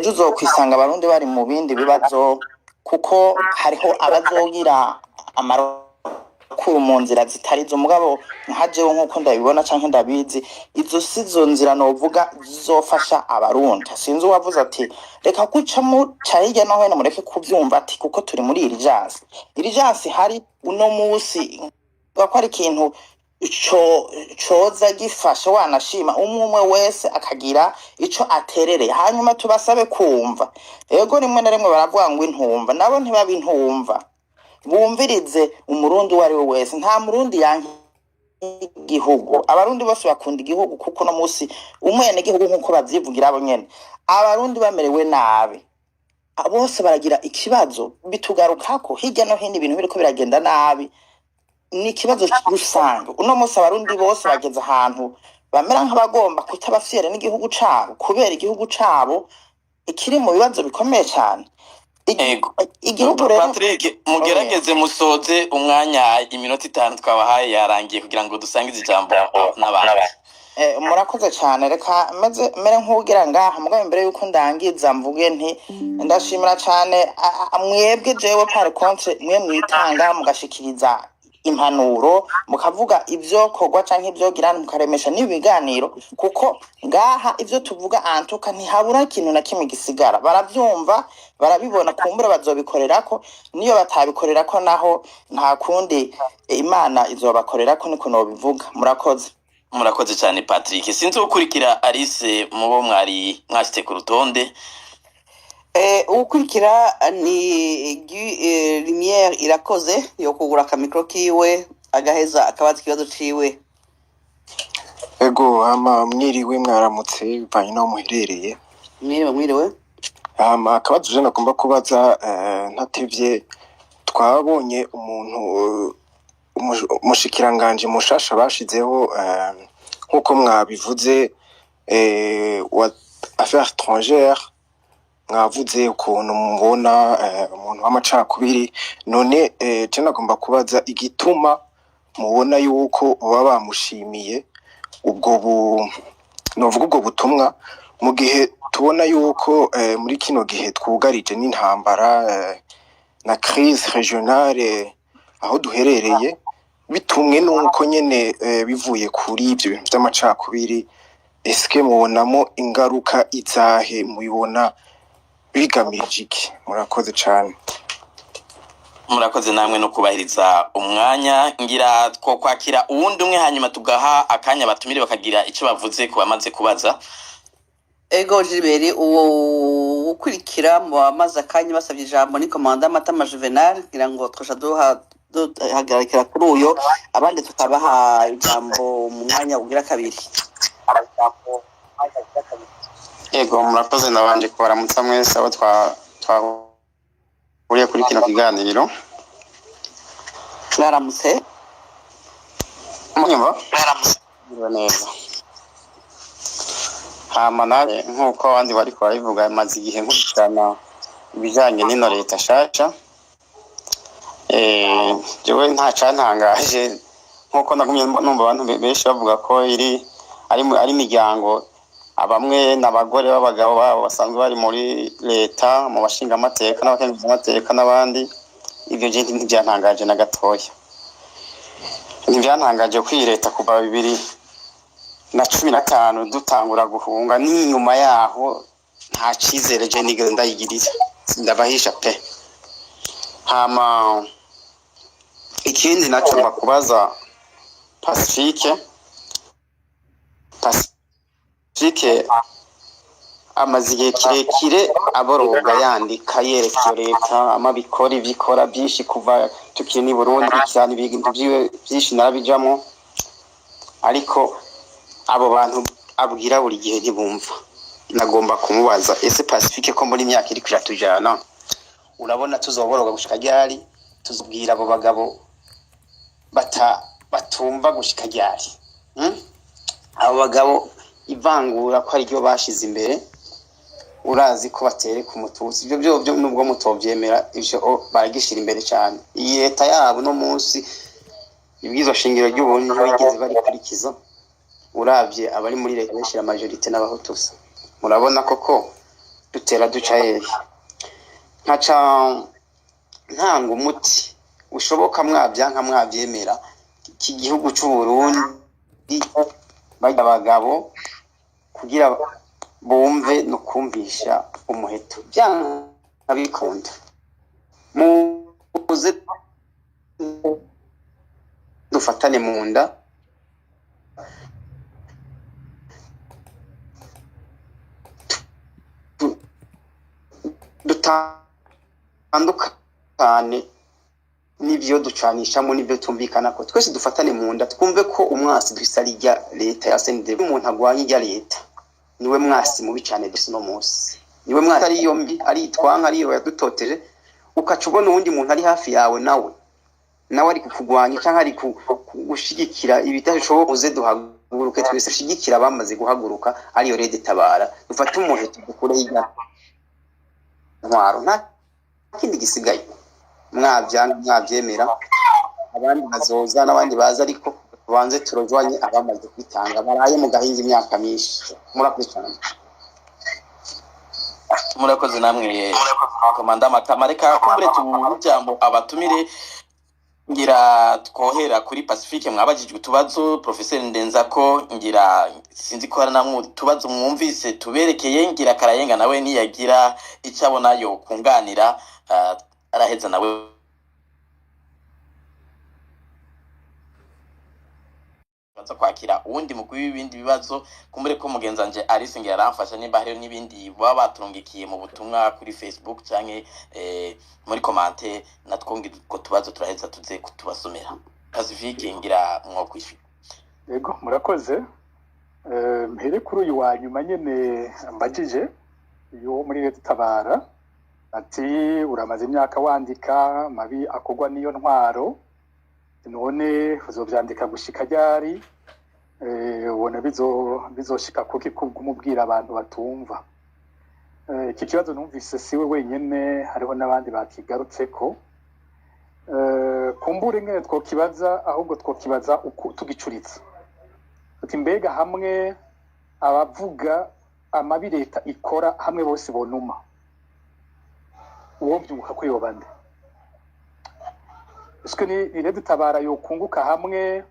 Ejo uzokwisanga Abarundi bari mu bindi bibazo, kuko hariho abazogira amakuru mu nzira zitari zo. Mugabo nka jewe, nk'uko ndabibona canke ndabizi, izo si zo nzira novuga zizofasha Abarundi. Sinzi uwavuze ati reka guca muca hirya no hino, mureke kuvyumva, ati kuko turi muri urgence. Urgence hari uno musi ko ari ikintu co coza gifasha, wanashima umwe umwe wese akagira ico aterereye, hanyuma tubasabe kumva. Ego, rimwe na rimwe baravuga ngo intumva, nabo ntibaba intumva, bumvirize Umurundi uwo ari we wese. Nta Murundi yanka igihugu, Abarundi bose bakunda igihugu, kuko uno musi umwenegihugu, nk'uko bavyivugira abo nyene, Abarundi bamerewe nabi bose baragira ikibazo, bitugarukako hirya no hino. Ibintu biriko biragenda nabi, ni ikibazo rusange. Uno munsi Abarundi bose bageze ahantu bamera nk'abagomba kutaba fiers n'igihugu cabo, kubera igihugu cabo kiri mu bibazo bikomeye cane. Igihugu rero Patrick, mugerageze musoze umwanya, iminota 5 twabahaye yarangiye, kugira ngo dusangize ijambo n'abandi. Murakoze cyane. Reka meze mere nk'ugira ngaha, mugabo imbere yuko ndangiza mvuge nti ndashimira cyane mwebwe. Jewe par contre, mwe mwitanga mugashikiriza impanuro, mukavuga ivyo korwa canke ivyo gira, mukaremesha n'ibiganiro, kuko ngaha ivyo tuvuga antuka ntihabura ikintu na kimwe gisigara. Baravyumva, barabibona, kumbura bazobikorerako. Niyo batabikorerako naho nta kundi, Imana izobakorerako, niko nobivuga. Murakoze. Murakoze cyane, Patrick. Sinzi ukurikira Alice mubo mwari mwashyize ku rutonde. Uwukurikira ni Guy Lumière Irakoze, yo kugura akamikro kiwe agaheza akabaza ikibazo ciwe. Ego, hama mwiriwe, mwaramutse, bivanye n'aho muherereye. Mwiriwe, mwiriwe. Hama akabazo je nagomba kubaza, ntatevye, twabonye umuntu umushikiranganji mushasha bashizeho, nk'uko mwabivuze, wa affaires étrangères. Mwavuze ukuntu mubona umuntu w'amacakubiri. None je nagomba kubaza igituma mubona yuko baba bamushimiye ubwo bu novuga ubwo butumwa, mu gihe tubona yuko muri kino gihe twugarije n'intambara na crise régionale aho duherereye, bitumwe nuko nyene bivuye kuri ivyo bintu vy'amacakubiri. Eske mubonamo ingaruka izahe? Mubibona bigamije iki? Murakoze cane. Murakoze namwe no kubahiriza umwanya. Ngira two kwakira uwundi umwe, hanyuma tugaha akanya batumire bakagira icyo bavuze ku bamaze kubaza. Ego Gilbert, uwo ukurikira mu bamaze akanya basabye ijambo ni komanda Matama Juvenal. Ngira ngo twasha duha duhagarikira kuri uyo, abandi tukabaha ijambo mu mwanya ugira kabiri. Ego, murakoze. Nabanje kubaramutsa mwese abo twahuriye kuri kino kiganiro. Mwaramutse. Munyumva? Mwiriwe neza. Hama nawe, nk'uko abandi bariko barabivuga, maze igihe nkurikirana ibijanye n'ino leta nshasha. Jewe nta cantangaje, nk'uko nagumye numva abantu benshi bavuga ko iri ari imiryango, abamwe n'abagore b'abagabo babo basanzwe bari muri leta, mu bashingamateka n'abakenguzamateka n'abandi. Ivyo je ntivyantangaje na gatoya, ntibyantangaje ko iyi leta kuva 2015 dutangura guhunga n'inyuma yaho nta cizere je nigeze ndayigirira, ndabahisha pe. Hama ikindi naco mbakubaza Pacifique. Pacifique amaze igihe kirekire aboroga, yandika, yereka iyo leta amabikora, ivyo ikora byinshi. Kuva tukiri n'i Burundi cyane, ibintu vyiwe byinshi narabijamwo, ariko abo bantu abwira buri gihe ntibumva. Nagomba kumubaza: ese Pacifique, ko muri imyaka iriko iratujana, urabona tuzoboroga gushika ryari? Tuzobwira abo bagabo batumva gushika ryari? Abo bagabo ivangura ko ariryo bashize imbere, urazi ko batereka Umututsi, ibyo byo byo nubwo mutovyemera, ivyo baragishira imbere cyane. Iyi leta yabo no munsi ibwirizwa shingiro ry'Uburundi ntibigeze barikurikiza. Uravye abari muri leta benshi, la majorité n'Abahutu. Murabona koko Dutera duca hehe? Nkaca ntanga umuti ushoboka, mwabyanka mwabyemera. Iki gihugu c'u Burundi, barya abagabo kugira bumve no kumvisha umuheto, byanka bikunda, muze dufatane mu nda. Dutandukane n'ibyo ducanishamo n'ibyo tumvikana, ko twese dufatane mu nda, twumve ko umwasi duhise ari irya leta ya CNDD. Umuntu agwanya irya leta niwe mwasi mubi cyane dusa uno munsi, niwe mwasi. Ari iyo mbi, ari itwanka, ari iyo yadutoteje, ukaca ubona uwundi muntu ari hafi yawe, nawe ari kukugwanya cyangwa ari gushigikira ibidashoboka. Uze duhaguruke twese, dushigikira abamaze guhaguruka, ariyo RED Tabara. Dufate umuheto, dukure hirya ntwaro, nta kindi gisigaye. Mwabyanga mwabyemera, abandi bazoza n'abandi baza, ariko tubanze turojwanye abamaze kwitanga, baraye mu gahinga imyaka myinshi. Murakoze cyane. Murakoze namwe, komanda Matama. Reka kumbure tubuhe ijambo abatumire. Ngira twohera kuri Pacifique, mwabajijwe utubazo. Professeur Ndenzako, ngira sinzi ko hari namwe utubazo mwumvise tuberekeye. Ngira Karayenga nawe niyagira icyo abona yo kunganira, araheza nawe baza kwakira uwundi mugwi w'ibindi bibazo. Kumbure ko mugenzi wanje Alice ngira aramfasha nimba hariho n'ibindi baba baturungikiye mu butumwa kuri Facebook canke muri commentaire, natwo ngira utwo tubazo turaheza tuze kutubasomera. Pacifique, ngira mwokwishura. Yego, murakoze. Mpere kuri uyu wa nyuma nyene mbajije, uyu wo muri RED Tabara, ati: "Uramaze imyaka wandika mabi akorwa n'iyo ntwaro, none uzovyandika gushika ryari? Ubona bizoshika kuki kubw'umubwira abantu batumva?" Iki kibazo numvise siwe wenyene, hariho n'abandi bakigarutseko. Kumbure ngene twokibaza, ahubwo twokibaza uku tugicuritse, uti: mbega hamwe abavuga amabi leta ikora hamwe bose bonuma, uwo byunguka ko yoba nde? Ese ni RED Tabara yokunguka hamwe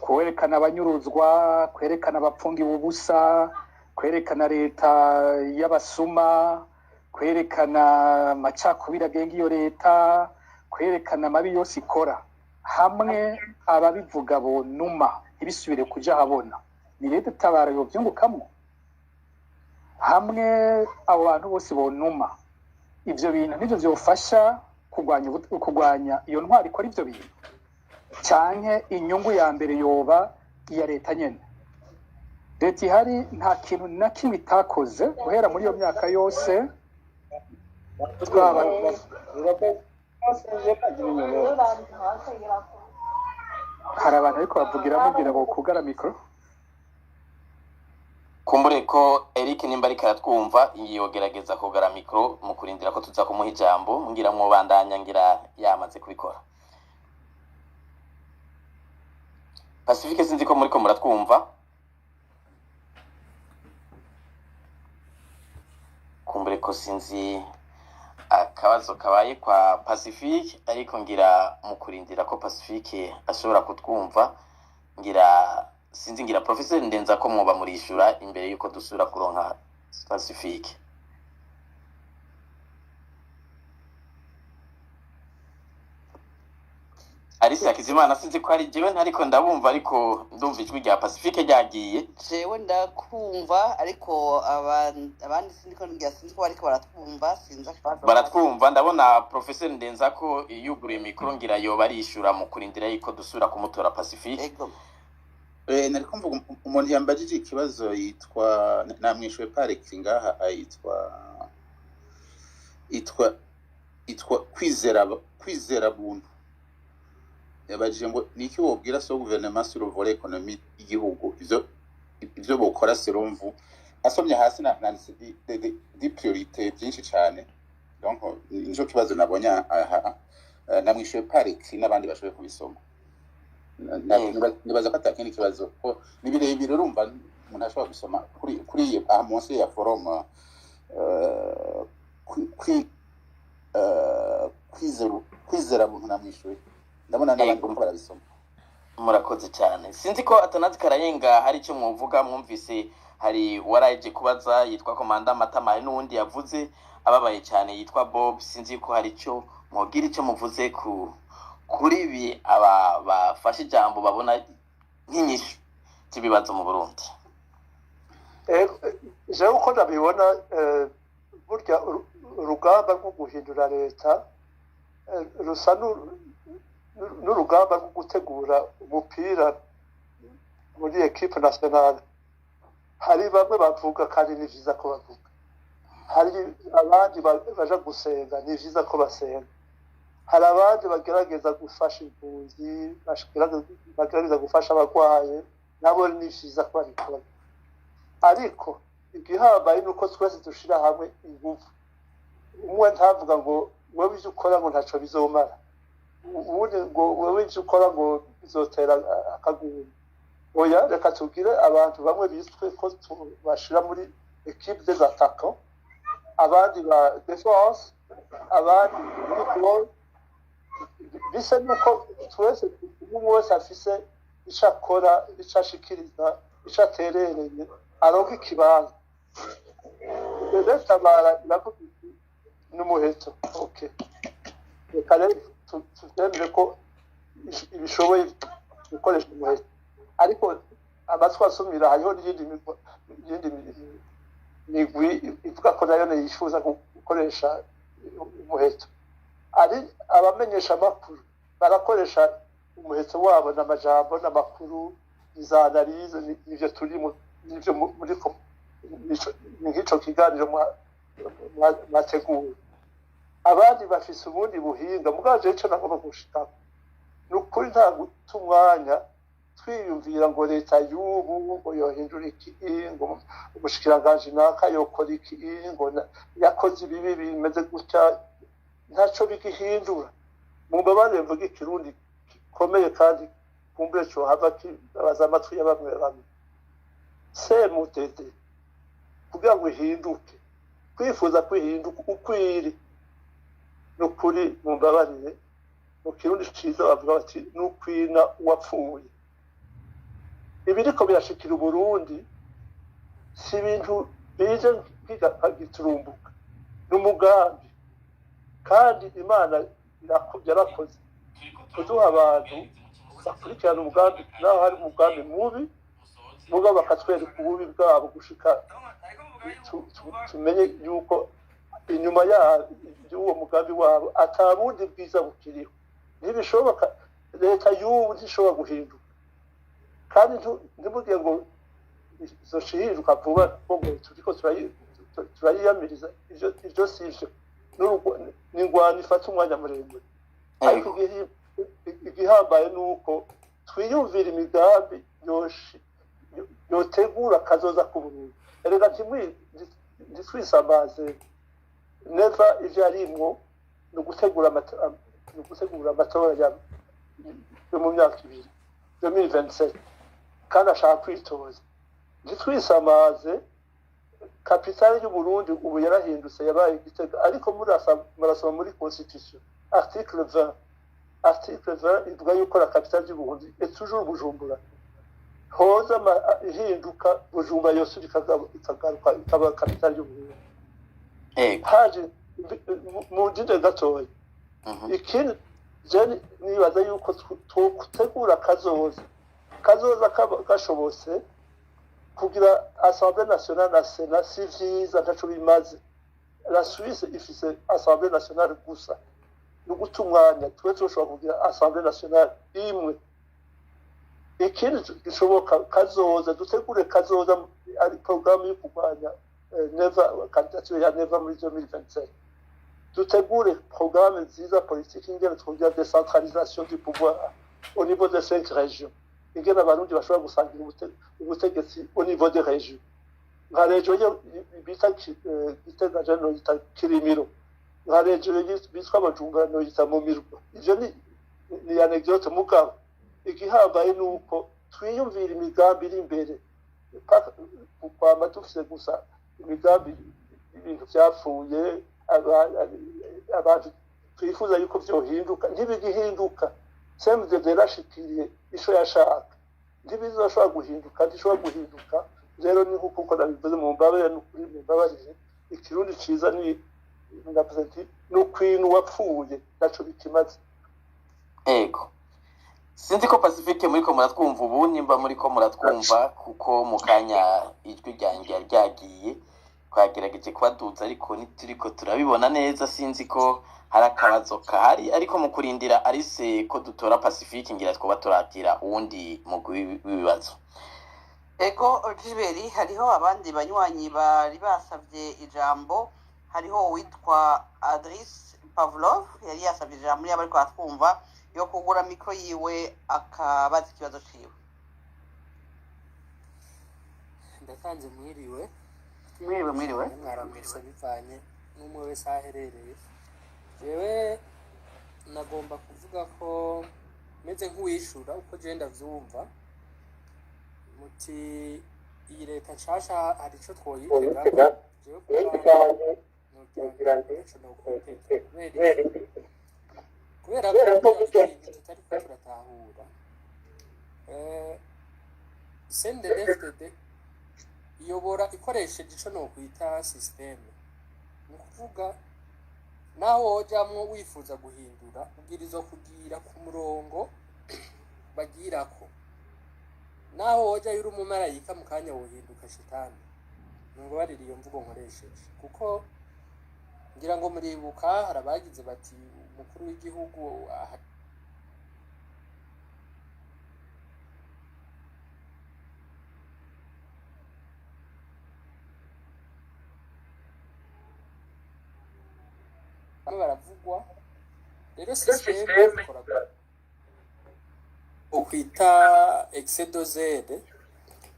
kwerekana abanyuruzwa, kwerekana abapfungiwe ubusa, kwerekana leta y'abasuma, kwerekana amacakubiri agenga iyo leta, kwerekana amabi yose ikora? Hamwe ababivuga bonuma, ntibisubire kuja habona, ni RED Tabara yovyungukamwo? Hamwe abo bantu bose bonuma, ivyo bintu nivyo vyofasha kurwanya iyo ntwaro ikora ivyo bintu, canke inyungu ya mbere yoba iya leta nyene? Leta ihari nta kintu na kimwe itakoze guhera muri iyo myaka yose twaba. Hari abantu ariko bavugira, mubwira ngo kugara mikoro. Kumbure ko Eric nimba ariko aratwumva yogerageza kugara mikoro mu kurindira ko tuza kumuha ijambo. Ngira mwobandanya, ngira yamaze kubikora. Pacifique, sinzi ko muriko muratwumva. Kumbure ko sinzi akabazo kabaye kwa Pacifique, ariko ngira mu kurindira ko Pacifique ashobora kutwumva, ngira sinzi, ngira Professeur Ndenza ko mwoba murishura imbere yuko dusubira kuronka Pacifique. Alice Hakizimana, sinzi ko ari jewe ntariko ndabumva, ariko ndumva ijwi rya Pacifique ryagiye. Jewe ndakumva, ariko abandi sindiko ngira, sinzi ko bariko baratwumva, sinzi akabazo. Baratwumva, ndabona Professeur Ndenza ko yuguruye mikoro, ngira yoba arishura mu kurindira yuko dusubira kumutora Pacifique. Ego. Nari kumvuga umuntu yambajije ikibazo yitwa, namwishuye pariki ngaha, yitwa Kwizera Buntu. Yabajije ngo niki wobwira so gouvernement sur le volet économique y'igihugu, ivyo bokora selon vous. Asomye hasi nanditse di priorité byinshi cyane, donc nico kibazo nabonye aha. Namwishuye pariki n'abandi bashoboye kubisoma. Yego. Nibaza ko atakindi kibazo, ko ni birebire, urumva. Umuntu ashobora gusoma kuri aha munsi ya forum, kwizera buntu namwishuye, ndabona n'abandi bariko barabisoma. Murakoze cyane. Sinzi ko Atanazi Karayenga hari icyo mwuvuga. Mwumvise hari waraje kubaza yitwa Komanda Matama, hari n'uwundi yavuze ababaye cyane yitwa Bob. Sinzi ko hari icyo mwogira icyo muvuze kuri ibi aba bafashe ijambo babona nk'inyishu z'ibibazo mu Burundi. Jewe uko ndabibona, burya urugamba rwo guhindura leta rusa n'urugamba rwo gutegura umupira muri équipe nationale. Hari bamwe bavuga, kandi ni vyiza ko bavuga. Hari abandi baja gusenga, ni vyiza ko basenga. Hari abandi bagerageza gufasha impunzi, bagerageza gufasha abarwaye, nabo ni vyiza ko babikora. Ariko igihambaye ni uko twese dushira hamwe inguvu. Umwe ntavuga ngo wewe ivyo ukora ngo ntaco bizomara, uwundi ngo wewe ivyo ukora ngo bizotera akaguma. Oya, reka tugire abantu bamwe bitwe ko tubashira muri équipe des attaquants, abandi ba défense, abandi muri goal. Bisa nuko twese, umwe wese afise ico akora, ico ashikiriza, ico aterereye, aronka ikibanza. Rero Tabara iravuga iti n'umuheto. Okay, reka rero tuvyemere ko ibishoboye gukoresha umuheto, ariko amatwi asumira hariho n'iyindi migwi ivuga ko nayo yifuza gukoresha umuheto. Ari abamenyesha amakuru barakoresha umuheto wabo n'amajambo n'amakuru, za analyse, nivyo turimo, nivyo muriko, ni nk'ico kiganiro mwateguye. Abandi bafise ubundi buhinga. Mugabo jewe ico nagomba gushikako ni ukuri, nta guta umwanya twiyumvira ngo leta y'ubu ngo yohindura iki, ngo umushikiranganji naka yokora iki, ngo yakoze ibibi bimeze gutya. Ntaco bigihindura. Mumbabarire mvuge ikirundi gikomeye kandi kumbure cohava kibabaza amatwi ya bamwe bamwe. Semutete kugira ngo ihinduke, kwifuza kwihinduka ukwiri, ni ukuri mumbabarire, mu kirundi ciza bavuga bati nukwina uwapfuye. Ibiriko birashikira Uburundi si ibintu bije nkagiturumbuka, ni umugambi. Kandi Imana yarakoze kuduha abantu bakurikirana umugambi, naho hari umugambi mubi, muga bakatwereka ububi bwabo gushika tumenye yuko inyuma y'uwo mugambi wabo ata bundi bwiza bukiriho. Ntibishoboka, leta y'ubu ntishobora guhinduka. Kandi ntimugire ngo izoca vuba, kuko ngo turiko turayiyamiriza. Ivyo si ivyo. Ni ingwano ifata umwanya muremure. Ariko igihambaye ni uko twiyumvira imigambi yotegura akazoza k'Uburundi. Erega ntitwisamaze, neva ivyo arimwo ni ugutegura amatora yo mu myaka 2, 2027, kandi ashaka kwitoza. Ntitwisamaze, capitale y'Uburundi ubu yarahindutse, yabaye Gitega. Ariko murasoma muri constitution article 20, article 20 ivuga yuko la capitale du Burundi est toujours Bujumbura. Hoza ihinduka, Bujumbura yose ikagaruka ikaba capitale y'Uburundi. Haje mu ndinde gatoya. Ikindi je nibaza yuko twotegura kazoza gashobotse. Kugira assemblée nationale na sénat si vyiza, ntaco bimaze. La Suisse ifise assemblée nationale gusa, ni uguta umwanya. Twe tushobora kugira assemblée nationale imwe. Ikindi gishoboka, kazoza, dutegure kazoza, ari programme yo kurwanya Neva, candidature ya Neva muri 2027. Dutegure programme nziza politique, ingene twongera décentralisation du pouvoir au niveau des cinq régions, ingene Abarundi bashobora gusangira ubutegetsi au niveau des régions. Nka région yo bita Gitega, je noyita Kirimiro. Nka région bitwa Bujumbura, noyita Mumirwa. Ivyo ni anecdote. Mugabo igihambaye ni uko twiyumvira imigambi iri imbere. Kwama dufise gusa imigambi, ibintu vyapfuye, abantu twifuza yuko vyohinduka ntibigihinduka. CNDD yarashikiriye ico yashaka, ntibizoshobora guhinduka, ntishobora guhinduka. Rero ni nkuko uko nabivuze, mu mbabarire, n'ukuri mumbabarire, ikirundi ciza ni ndavuze nti ni ukwinu wapfuye, ntaco bikimaze. Ego, sinzi ko Pacifique muriko muratwumva ubu, nimba muriko muratwumva, kuko mu kanya ijwi ryanjye ryari ryagiye. Twagerageje kubaduza ariko ntituriko turabibona neza, sinzi ko hari akabazo kahari. Ariko mu kurindira arise ko dutora Pacifique, ngira twoba turakira uwundi mugwi w'ibibazo. Ego Gilbert, hariho abandi banywanyi bari basabye ijambo. Hariho uwitwa Adris Pavlov yari yasabye ijambo, yaba ariko aratwumva yo kugura mikoro yiwe akabaza ikibazo ciwe. Ndakanze mwiriwe. Mwiriwe, mwiriwe. Mwaramutse, bivanye n'umwe wese aho aherereye. Jewe nagomba kuvuga ko meze nk'uwishura uko je ndavyumva, muti iyi leta nshasha hari ico twoyitegako. Jewe kubwanjye nogira nti ntaco nokwitega. Kubera iki? Kubera ko burya ibintu tutariko turatahura. CNDD-FDD iyobora ikoresheje ico nokwita système. Ni ukuvuga, naho wojamwo wifuza guhindura, ubwirizwa kugira ku murongo bagirako. Naho wojayo uri umumarayika, mu kanya wohinduka shitani. Nungobarira iyo mvugo nkoresheje, kuko ngira ngo muribuka hari abagize bati umukuru w'igihugu aha bamwe baravugwa. Rero système ikora ukwita excès,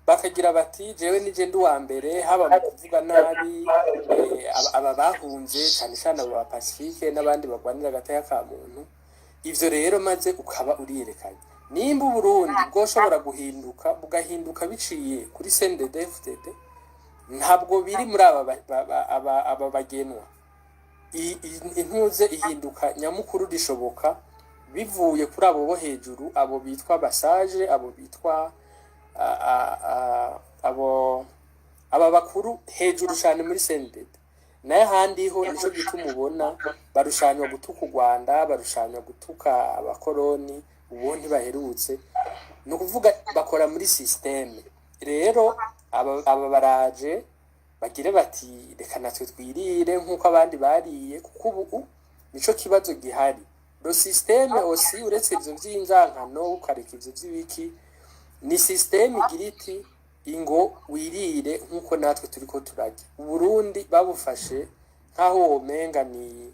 bakagira bati jewe nije ndi uwa mbere, haba mu kuvuga nabi aba bahunze, cyane cyane aba ba Pacifique n'abandi bagwanira agateka ka muntu. Ivyo rero maze ukaba uriyerekanye nimba Uburundi bwoshobora guhinduka, bugahinduka biciye kuri CNDD-FDD. Ntabwo biri muri aba aba bagenwa. Intuze ihinduka nyamukuru rishoboka bivuye kuri abo bo hejuru, abo bitwa basaje, abo bitwa abo aba bakuru hejuru cyane muri CNDD. Nayo ahandi ho nico gituma ubona barushanywa gutuka u Rwanda, barushanywa gutuka abakoroni, ubu ntibaherutse. Ni ukuvuga bakora muri système. Rero aba baraje bagire bati reka natwe twirire nk'uko abandi bariye, kuko ubu nico kibazo gihari. Le système aussi, uretse ivyo vy'inzankano, ukareka ivyo vy'ibiki, ni système igira iti ingo wirire nk'uko natwe turiko turarya. Uburundi babufashe nk'aho womenga ni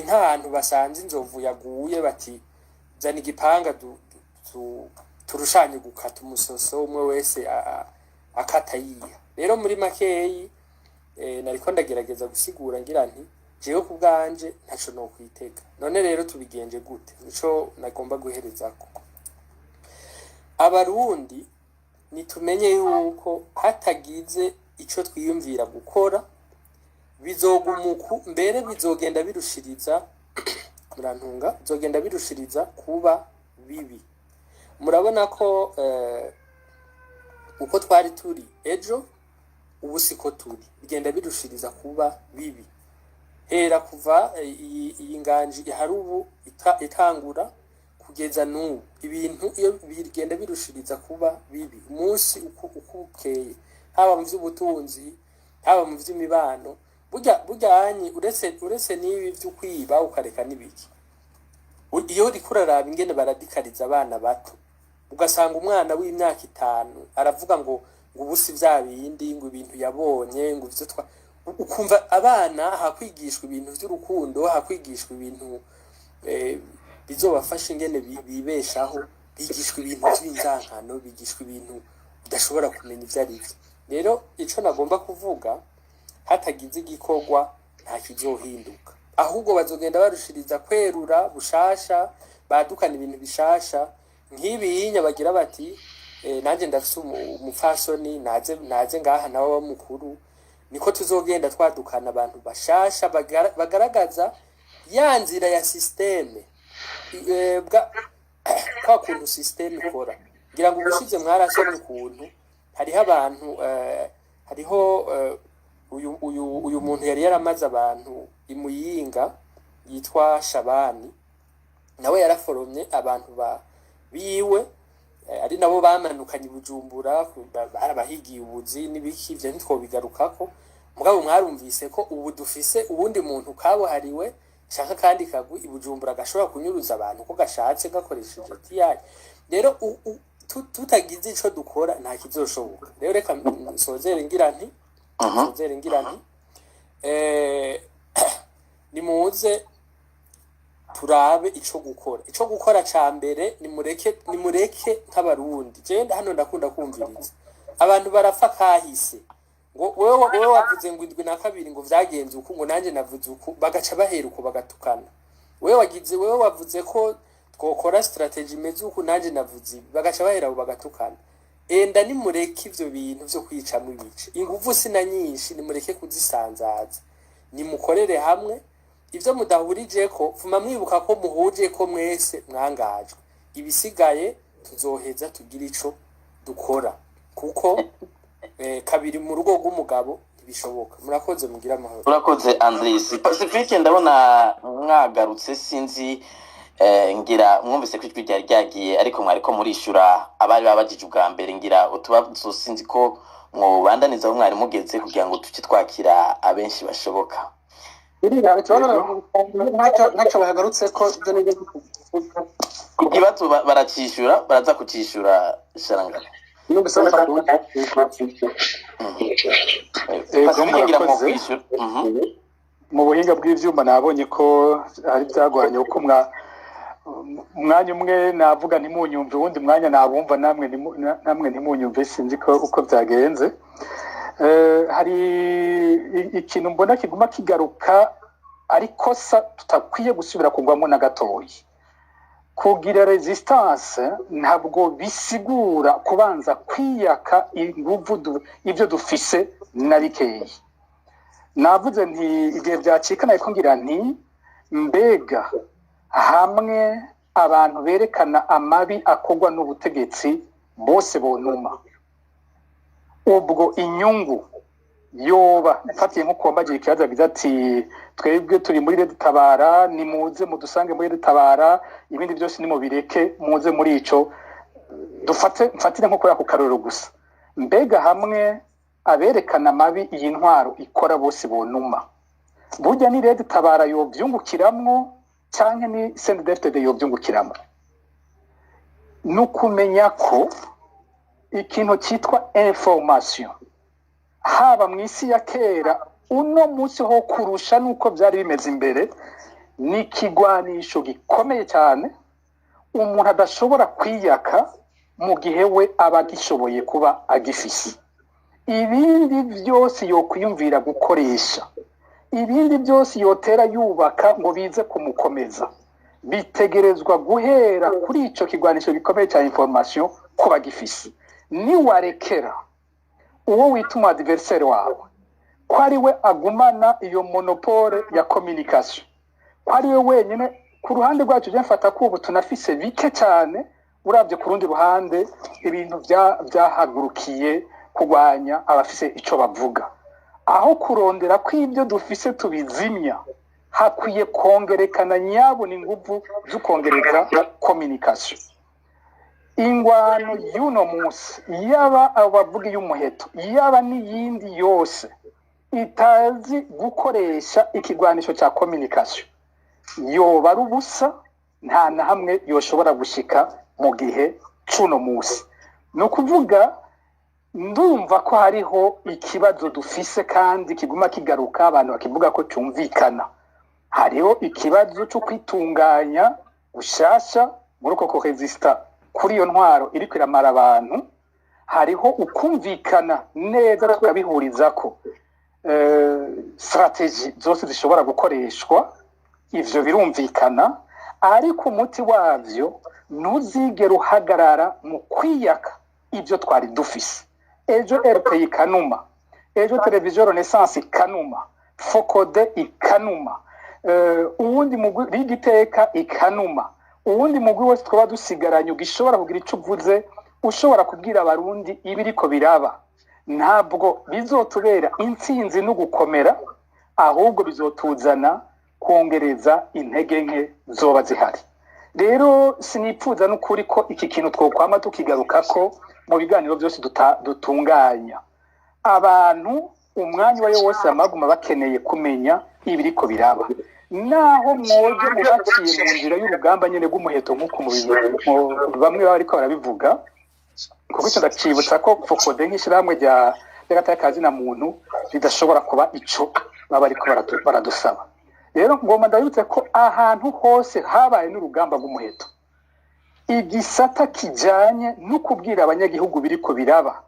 nk'ahantu basanze inzovu yaguye, bati zana igipanga turushanye gukata umusoso, umwe wese akata yiha. Rero muri makeyi nariko ndagerageza gusigura ngira nti jewe ku bwanje ntaco nokwitega. None rero tubigenje gute? Nico nagomba guherezako. Abarundi nitumenye yuko hatagize ico twiyumvira gukora, bizogumuku mbere bizogenda birushiriza, murantunga, bizogenda birushiriza kuba bibi. Murabona ko uko twari turi ejo ubu siko turi, bigenda birushiriza kuba bibi. Hera kuva iyi nganji ihari ubu itangura kugeza n'ubu, ibintu iyo bigenda birushiriza kuba bibi umunsi uko bukeye, haba mu vy'ubutunzi, haba mu vy'imibano. Burya hanyi uretse n'ibi vy'ukwiba, ukareka n'ibiki, iyo uriko uraraba ingene baradikariza abana bato, ugasanga umwana w'imyaka 5 aravuga ngo ubu si vya bindi, ngo ibintu yabonye, ngo ivyo twa ukumva abana hakwigishwa ibintu vy'urukundo, hakwigishwa ibintu bizobafasha ingene bibeshaho, bigishwa ibintu vy'inzankano, bigishwa ibintu udashobora kumenya ivyo ari vyo. Rero ico nagomba kuvuga, hatagize igikorwa nta kizohinduka, ahubwo bazogenda barushiriza kwerura bushasha, badukana ibintu bishasha nk'ibiyinya bagira bati Nanjye ndafise umupfasoni, naze ngaha nawe wa mukuru. Niko tuzogenda twadukana abantu bashasha bagaragaza ya nzira ya système, bwa kwa kuntu système ikora. Ngira ngo ubushize mwarasomye ukuntu hariho abantu, hariho uyu muntu yari yaramaze abantu imuyinga yitwa Shabani, nawe yaraforomye abantu ba biwe, ari nabo bamanukanye i Bujumbura, barabahigiye ubuzi n'ibiki. Ivyo ntitwobigarukako, mugabo mwarumvise ko ubu dufise uwundi muntu kabuhariwe canke akandi kagwi i Bujumbura gashobora kunyuruza abantu ko gashatse gakoresheje TI. Rero tutagize ico dukora, nta kizoshoboka. Rero reka nsozere ngira nti nimuze turabe ico gukora. Ico gukora ca mbere, nimureke nk'Abarundi. Je hano ndakunda kumviriza abantu barapfa kahise, ngo wewe wavuze ngo 72 ngo vyagenze uku, ngo nanjye navuze uku, bagaca bahera uko bagatukana. Wewe wavuze ko twokora stratégie imeze uku, nanjye navuze ibi, bagaca bahera aho bagatukana. Enda nimureke ivyo bintu vyo kwicamwo ibice. Inguvu sina nyinshi, nimureke kuzisanzaza, nimukorere hamwe. Ivyo mudahurijeko, fuma mwibuka ko muhuje ko mwese mwangajwe. Ibisigaye tuzoheza tugire ico dukora, kuko kabiri mu rugo rw'umugabo ntibishoboka. Murakoze, mugire amahoro. Urakoze, Andris. Pacifique, ndabona mwagarutse, sinzi, ngira mwumvise ko ijwi ryari ryagiye, ariko mwariko murishura abari babajije ubwa mbere. Ngira utubazo, sinzi ko mwobandaniza aho mwari mugeze kugira ngo tuce twakira abenshi bashoboka. Ikibazo ntacyo bagarutse ko ibyo nibyo. Ikibazo baracishura, baraza kucishura, Sharangana. Numvise. Ego. Pacifique, ngira Murakoze. mwokwishura. Mu buhinga bw'ivyuma nabonye ko hari byagoranye, kuko umwanya umwe navuga ntimunyumve, uwundi mwanya nabumva namwe namwe ntimunyumve. Sinzi ko uko byagenze. Hari ikintu mbona kiguma kigaruka, ariko sa tutakwiye gusubira kugwamo na gatoyi. Kugira résistance ntabwo bisigura kubanza kwiyaka inguvu ibyo dufise na bikeyi. Navuze nti igihe byacika, ariko ngira nti mbega hamwe abantu berekana amabi akorwa n'ubutegetsi bose bonuma, ubwo inyungu yoba mfatiye nko kuwambagira ikibazo agize ati: "Twebwe turi muri RED Tabara, nimuze mudusange muri RED Tabara, ibindi byose nimubireke, muze muri ico." Dufate, mfatire nko kuri ako karorero gusa. Mbega hamwe aberekana amabi iyi ntwaro ikora bose bonuma, burya ni RED Tabara yovyungukiramwo canke ni CNDD-FDD yovyungukiramwo? Ni ukumenya ko ikintu cyitwa information, haba mu isi ya kera, uno munsi ho kurusha nuko byari bimeze imbere, ni ikigwanisho gikomeye cyane umuntu adashobora kwiyaka mu gihe we aba agishoboye kuba agifise. Ibindi byose yokwiyumvira gukoresha, ibindi byose yotera yubaka ngo bize kumukomeza, bitegerezwa guhera kuri ico kigwanisho gikomeye cya information kuba gifise. Niwarekera uwo wita umu adversaire wawe ko ari we agumana iyo monopole ya communication, ko ari we wenyine, ku ruhande rwacu je mfata ko ubu tunafise bike cyane uravye ku rundi ruhande ibintu byahagurukiye kurwanya abafise ico bavuga. Aho kurondera ko ibyo dufise tubizimya, hakwiye kongerekana nyabona inguvu zo kongereza communication. Ingwano y'uno munsi, yaba abo bavuga iy'umuheto, yaba n'iyindi yose itazi gukoresha ikigwanisho cya communication, yoba ari ubusa, nta na hamwe yoshobora gushika mu gihe c'uno munsi. Ni ukuvuga, ndumva ko hariho ikibazo dufise kandi kiguma kigaruka, abantu bakivuga ko cyumvikana. Hariho ikibazo cyo kwitunganya gushasha muri uko kuresista kuri iyo ntwaro iriko iramara abantu. Hariho ukumvikana neza, tukabihurizako stratégies zose zishobora gukoreshwa. Ivyo birumvikana, ariko umuti wavyo ntuzigere uhagarara mu kwiyaka. Ibyo twari dufise ejo, RPI ikanuma, ejo Televiziyo Renaissance ikanuma, FOCODE ikanuma, uwundi mugwi rigiteka ikanuma, uwundi mugwi wose twaba dusigaranye ugishobora kugira ico uvuze, ushobora kubwira Abarundi ibiriko biraba, ntabwo bizotubera intsinzi no gukomera, ahubwo bizotuzana kongereza intege nke zoba zihari. Rero sinipfuza n'ukuri ko iki kintu twokwama tukigarukako mu biganiro byose dutunganya. Abantu umwanya uwo ari wo wose bamaguma bakeneye kumenya ibiriko biraba, naho mwoje mubaciye mu nzira y'urugamba nyene rw'umuheto, nk'uko bamwe baba bariko barabivuga. Kuko icyo ndakibutsa ko FOCODE nk'ishyirahamwe rya ry'agateka na muntu ridashobora kuba ico baba bariko baradusaba. Rero ngomba ndabibutse ko ahantu hose habaye n'urugamba rw'umuheto, igisata kijanye no kubwira abanyagihugu biriko biraba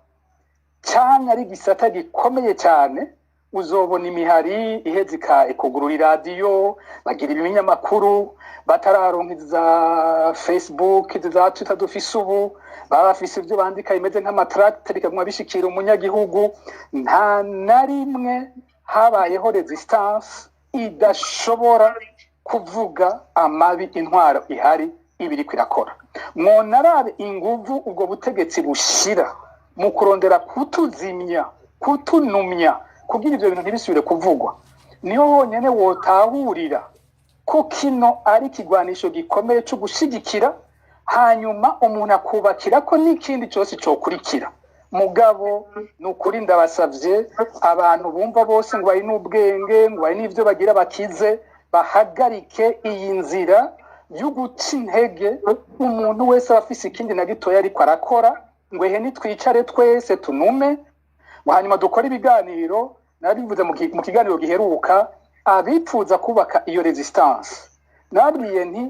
cyane ari igisata gikomeye cyane. Uzobona imihari iheze ikugurura iradiyo, bagira ibinyamakuru, batararonka za Facebook, za Twitter dufise ubu, baba bafise ibyo bandika bimeze nk'ama tracts, bikaguma bishikira umunyagihugu. Nta na rimwe habayeho résistance idashobora kuvuga amabi intwaro ihari ibiriko irakora. Mwonarabe inguvu ubwo butegetsi bushira mu kurondera kutuzimya, kutunumya, kugira ibyo bintu ntibisubire kuvugwa. Niho honyene wotahurira ko kino ari ikigwanisho gikomeye cyo gushigikira, hanyuma umuntu akubakira ko n'ikindi cyose cokurikira. Mugabo ni ukuri, ndabasavye, abantu bumva bose ngo bari n'ubwenge, ngo bari n'ivyo bagira bakize, bahagarike iyi nzira yo guca intege umuntu wese aba afise ikindi na gitoya ariko arakora, ngo ehe nitwicare twese tunume, ngo hanyuma dukore ibiganiro. Narabivuze mu kiganiro giheruka, abipfuza kubaka iyo résistance nabwiye nti: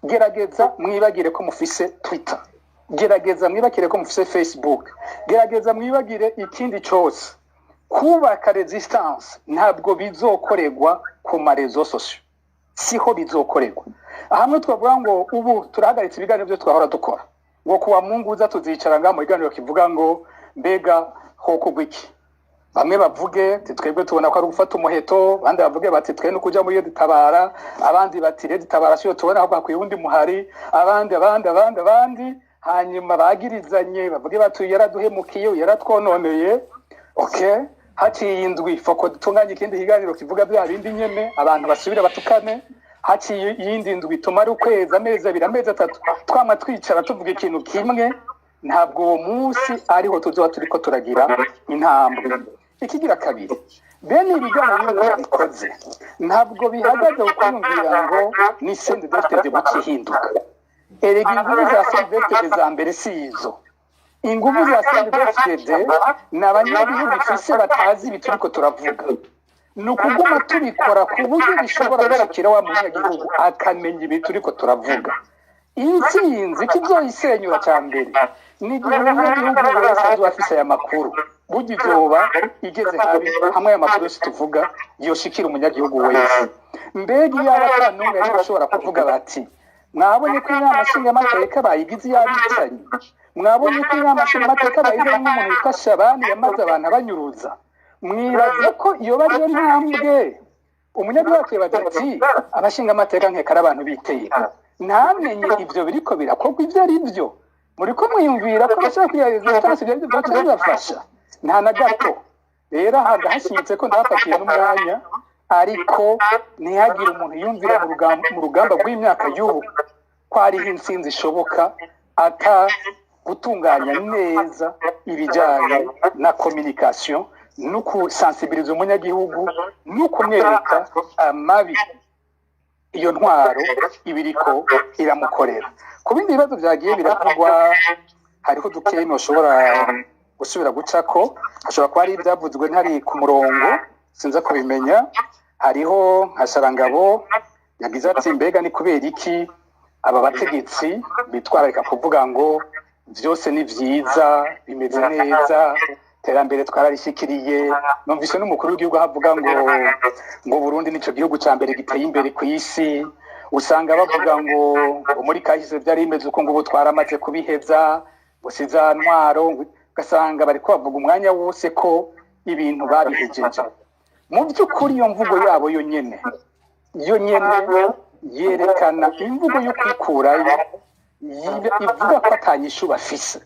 "Gerageza mwibagire ko mufise Twitter, gerageza mwibagire ko mufise Facebook, gerageza mwibagire ikindi cyose." Kubaka résistance ntabwo bizokorerwa ku ma réseaux sociaux, siho bizokorerwa. Hamwe twavuga ngo ubu turahagaritse ibiganiro byo twahora dukora, ngo kuwa Mungu uza tuzicara ngaha mu biganiro kivuga ngo mbega hokugwa iki, bamwe bavuge ati twebwe tubona ko ari ugufata umuheto, abandi bavuge bati twe no kuja muri iyo dutabara, abandi bati rero dutabara siyo tubona, ahubwo hakwiye uwundi muhari, abandi, abandi, abandi, abandi, hanyuma bagirizanye, bavuge bati uyu yaraduhemukiye, uyu yaratwononeye. Okay, haciye indwi foko dutunganye ikindi kiganiro kivuga bya bindi nyene, abantu basubira batukane. Haciye iyindi ndwi, tumare ukwezi, amezi 2, amezi 3, twama twicara tuvuga ikintu kimwe. Ntabwo uwo munsi ariho tuzoba turiko turagira intambwe. Ikigira kabiri, bene ibiganiro iyo bikoze ntabwo bihagaze ku kwiyumvira ngo ni CNDD-FDD buca ihinduka. Erega inguvu za CNDD-FDD za mbere si izo. Inguvu za CNDD-FDD ni abanyagihugu ifise batazi ibi turiko turavuga. Ni ukuguma tubikora ku buryo bishobora gushikira wa munyagihugu akamenya ibi turiko turavuga. Intsinzi kizoyisenyura cya mbere ni igihe umunyagihugu wese azoba afise aya makuru. Burya izoba igeze habi hamwe aya makuru yose tuvuga yoshikira umunyagihugu wese. Mbega iyo aba ata n'umwe yari gushobora kuvuga bati: "Mwabonye ko inama nshingamateka bayigize iy'abicanyi, mwabonye ko inama nshingamateka bayize nk'umuntu witwa Shabani yamaze abantu abanyuruza." Mwibaza ko iyo ariyo ntambwe? Umunyagihugu akibaza ati: "Abashingamateka nkeka ari abantu biteye, ntamenye ibyo biriko birakorwa ibyo ari byo." Muriko mwiyumvira ko bashaka kugira résistance, ibyo aribyo byaca bibafasha? Nta na gato. Rero aha ndahashimitse ko ndahafatiye n'umwanya, ariko ntihagire umuntu yumvira mu rugamba rw'imyaka y'ubu ko hariho intsinzi ishoboka ata gutunganya neza ibijyanye na communication no kusensibiliza umunyagihugu no kumwereka amabi iyo ntwaro ibiriko iramukorera. Ku bindi bibazo byagiye biravugwa, hariho dukeyi ntushobora gusubira gucako, hashobora kuba hari ibyavuzwe ntari ku murongo, sinza kubimenya. Hariho nka Sharangabo yagize ati: "Mbega ni kubera iki aba bategetsi bitwararika kuvuga ngo byose ni byiza, bimeze neza, iterambere twararishikiriye?" Numvise n'umukuru w'igihugu aho avuga ngo Burundi nico gihugu ca mbere giteye imbere ku isi. Usanga bavuga ngo muri kahise byari bimeze uko, ngo ubu twaramaze kubiheza. Ngo si za ntwaro, ugasanga bariko bavuga umwanya wose ko ibintu babihejeje. Mu by'ukuri iyo mvugo yabo yonyene yonyene yerekana imvugo yo kwikurayo, ivuga ko atanyishu bafise.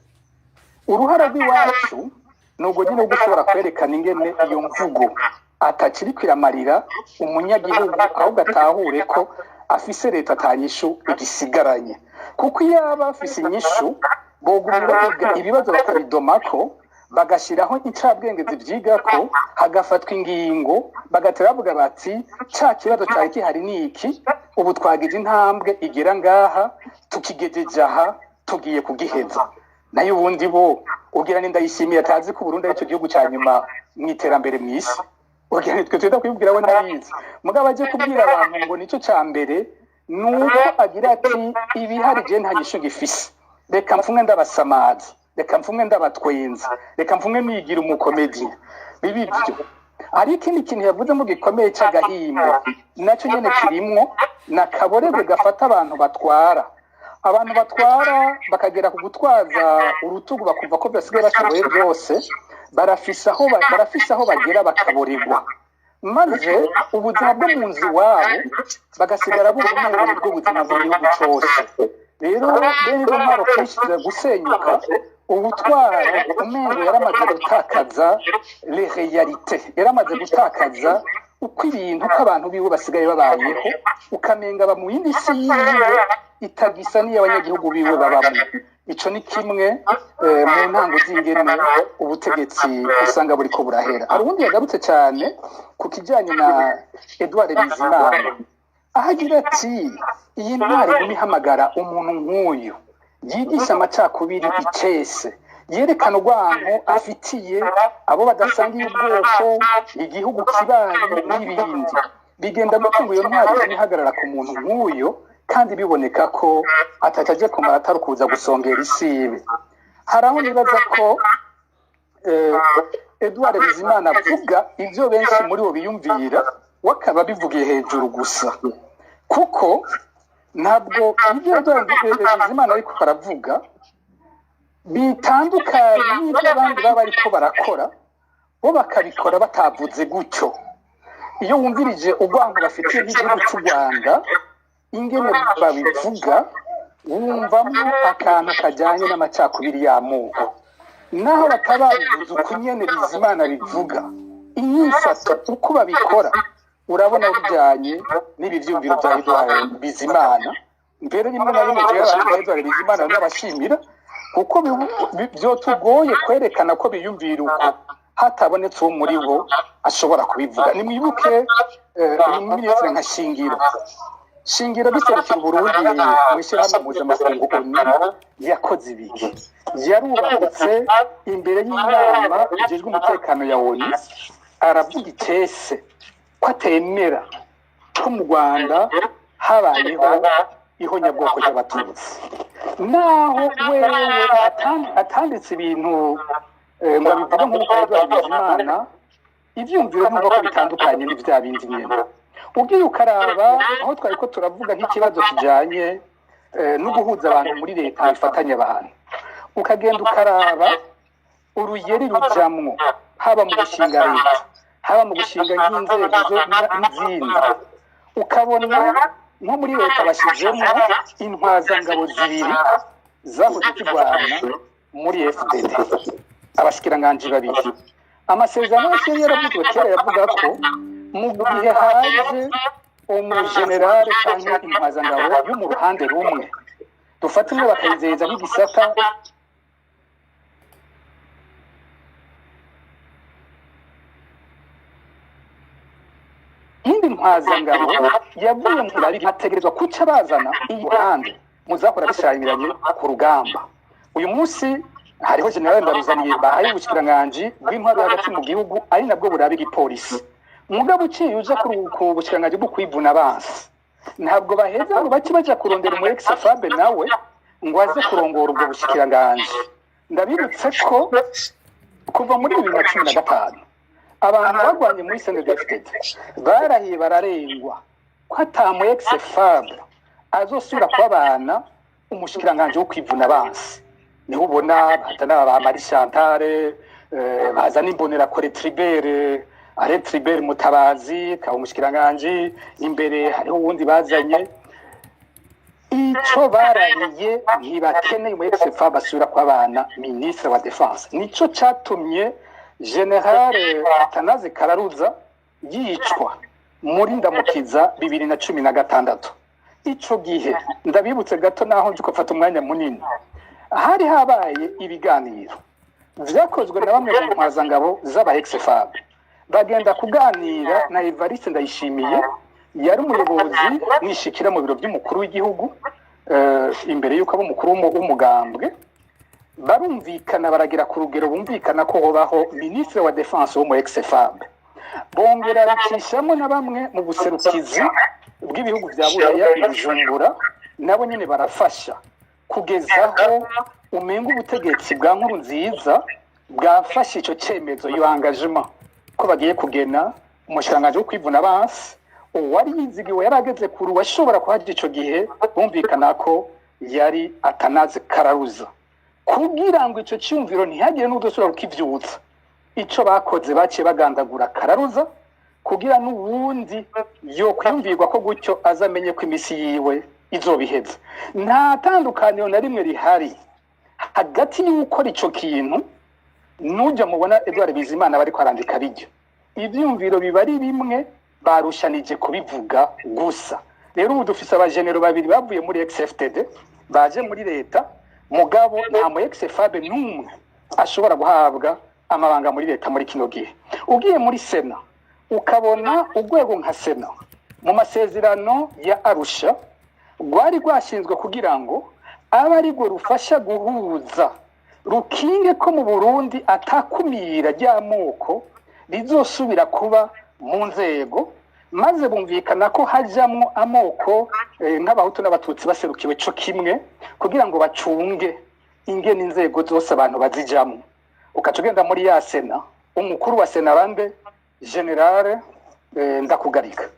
Uruhara rw'iwacu ni ubwo nyine bwo gushobora kwerekana ingene iyo mvugo atakiri kwiramarira umunyagihugu, ahubwo atahure ko afise leta atanyishu igisigaranye, kuko iyo aba afise inyishu boguma biga ibibazo bakabidomako, bagashyiraho incabwenge zibyigako, hagafatwa ingingo, bagatera bavuga bati: "Ca kibazo cyari gihari ni iki, ubu twagize intambwe igera ngaha, tukigejeje aha, tugiye kugiheza." Nayo ubundi bo ugira ni Ndayishimiye atazi ko Burundi aricyo gihugu cya nyuma mu iterambere mu isi, ugira nitwe tuza kubibwira, we ntabizi. Mugabo aje kubwira abantu ngo nicyo cya mbere, nuko agira ati: "Ibihari je nta nyishu gifise, reka mfumwe ndabasamaza, reka mfumwe ndabatwenza, reka mfumwe nigira umukomedi." Bibi byo hari ikindi kintu yavuzemo gikomeye cy'agahimbo, nacyo nyene kirimwo nakaborerwe gafata abantu batwara, abantu batwara bakagera ku gutwaza urutugu, bakumva ko basigaye bashoboye byose. Barafise aho bagera bakaborerwa, maze ubuzima bwo mu nzu iwabo bagasigara bumva umengo nibwo buzima bw'igihugu cose. Rero bene izo ntwaro kenshi ziza gusenyuka ubutwara umengo yaramaze gutakaza les réalités, yaramaze gutakaza uko ibintu, uko abantu biwe basigaye babayeho, ukamenga aba mu yindi si yiwe itagisa n'iy'abanyagihugu biwe babamwo. Ico ni kimwe mu ntango z'ingene ubutegetsi usanga buriko burahera. Hari uwundi yagarutse cyane ku kijanye na Edouard Bizimana, aho agira ati: "Iyi ntwari iguma ihamagara umuntu nk'uyu yigisha amacakubiri icese, yerekana urwanko afitiye abo badasangiye ubwoko, igihugu kibanyi n'ibindi, bigenda gute ngo iyo ntwari igume ihagarara ku muntu nk'uyu, kandi biboneka ko atataje kumara, atari ukuza gusongera isibe?" Hari aho nibaza ko Edouard Bizimana avuga ibyo benshi muri bo biyumvira, we akaba abivugiye hejuru gusa, kuko ntabwo ibyo Edouard Bizimana ariko aravuga bitandukanye n'ibyo abandi baba bariko barakora, bo bakabikora batavuze gutyo. Iyo wumvirije urwango bafitiye nk'igihugu cy'u Rwanda, ingene babivuga, wumvamo akantu kajyanye n'amacakubiri y'amoko, naho batababivuze uko nyene Bizimana bivuga. Inyifato uko babikora urabona bijyanye n'ibi vyumviro bya Edouard Bizimana. Mbere rimwe na rimwe jewe abantu ba Edouard Bizimana n'abashimira, kuko vyotugoye kwerekana ko biyumvira uko hatabonetse uwo muri bo ashobora kubivuga. Nimwibuke uyu minisitiri nka Shingiro, Shingiro biserukira Uburundi mu ishyirahamwe mpuzamakungu ONU, yakoze ibiki? Yarubahutse imbere y'inama ijejwe umutekano ya ONU, aravuga icese ko atemera ko mu Rwanda habayeho ihonyabwoko ry'Abatutsi, naho wewe atanditse ibintu ngo abivuge nk'uko Edouard Bizimana. Ivyumviro numva ko bitandukanye n'ivya bindi nyene. Ugiye ukaraba aho twari ko turavuga nk'ikibazo kijanye no guhuza abantu muri leta bifatanya abantu, ukagenda ukaraba uruyeri rujamwo, haba mu gushinga leta, haba mu gushinga nk'inzego n'izindi, ukabona nko muri leta bashyizemo intwazangabo zibiri zahoze zirwana muri FDD, abashikiranganji babiri. Amasezerano yose yari yaravuzwe kera yavuga ko mu gihe haje umujenerale cyangwa intwazangabo yo mu ruhande rumwe, dufate imwe bakayizeza nk'igisata iyindi ntwazangabo yavuye mu babiri, hategerezwa kuca bazana iruhande muzahora bishamiranye ku rugamba. Uyu munsi hariho generale Ndaruzaniye bahaye ubushikiranganji bw'intwaro hagati mu gihugu, ari nabwo buraba igipolisi. Mugabo uciye uja ku bushikiranganji bwo kwivuna abansi, ntabwo baheza ngo bace baja kurondera umu ex-FAB nawe ngo aze kurongora ubwo bushikiranganji. Ndabibutse ko kuva muri 2015 abantu barwanye muri CNDD-FDD barahiye bararengwa ko ata mu ex-FAB azosubira kubabana umushikiranganji wo kwivuna abansi. Niho ubona bazana ba Marie Chantal, bazana Imbonerakure Tribert, are Tribert Mutabazi kaba umushikiranganji. Imbere hariho uwundi bazanye. Ico barahiye, ntibakeneye umu ex-FAB basubira kwabana ministre wa défense. Nico catumye général Atanaze Kararuza yicwa muri Ndamukiza 2016. Ico gihe, ndabibutse gato, naho nje gufata umwanya munini, hari habaye ibiganiro vyakozwe na bamwe mu ntwazangabo z'aba ex-FAB, bagenda kuganira na Evariste Ndayishimiye, yari umuyobozi mwishikira mu biro by'umukuru w'igihugu, imbere y'uko aba umukuru w'umugambwe. Barumvikana, baragira ku rugero bumvikana ko hobaho ministre wa défense wo mu ex-FAB. Bongera bicishamo na bamwe mu buserukizi bw'ibihugu vya Buraya i Bujumbura, nabo nyene barafasha, kugeza aho umenga ubutegetsi bwa Nkuru Nziza bwafashe ico cemezo, iyo engagement, ko bagiye kugena umushikiranganji wo kwivuna abansi. Uwari yizigiwe, yari ageze kure, uwashobora kuhaja ico gihe, bumvikana ko yari Atanaze Kararuza. Kugira ngo ico cyumviro ntihagire n'udusubira kukivyutsa, ico bakoze, baciye bagandagura Kararuza, kugira n'uwundi yo kwiyumvirwa ko gutyo azamenye ko imisi yiwe izobiheza. Nta tandukaniro na rimwe rihari hagati y'ukora ico kintu n'ujya mubona Edouard Bizimana bariko arandika bijya. Ivyumviro biba ari bimwe, barushanije kubivuga gusa. Rero ubu dufise abajenero babiri bavuye muri ex-FDD baje muri leta, mugabo nta mu ex-FAB n'umwe ashobora guhabwa amabanga muri leta muri kino gihe. Ugiye muri Sena, ukabona urwego nka Sena, mu masezerano ya Arusha rwari rwashinzwe kugira ngo abe arirwo rufasha guhuza, rukinge ko mu Burundi atakumira ry'amoko rizosubira kuba mu nzego, maze bumvikana ko hajamwo amoko, nk'Abahutu n'Abatutsi baserukiwe co kimwe, kugira ngo bacunge ingene inzego zose abantu bazijamwo. Ukaca ugenda muri ya Sena, umukuru wa Sena bande? Général Ndakugarika.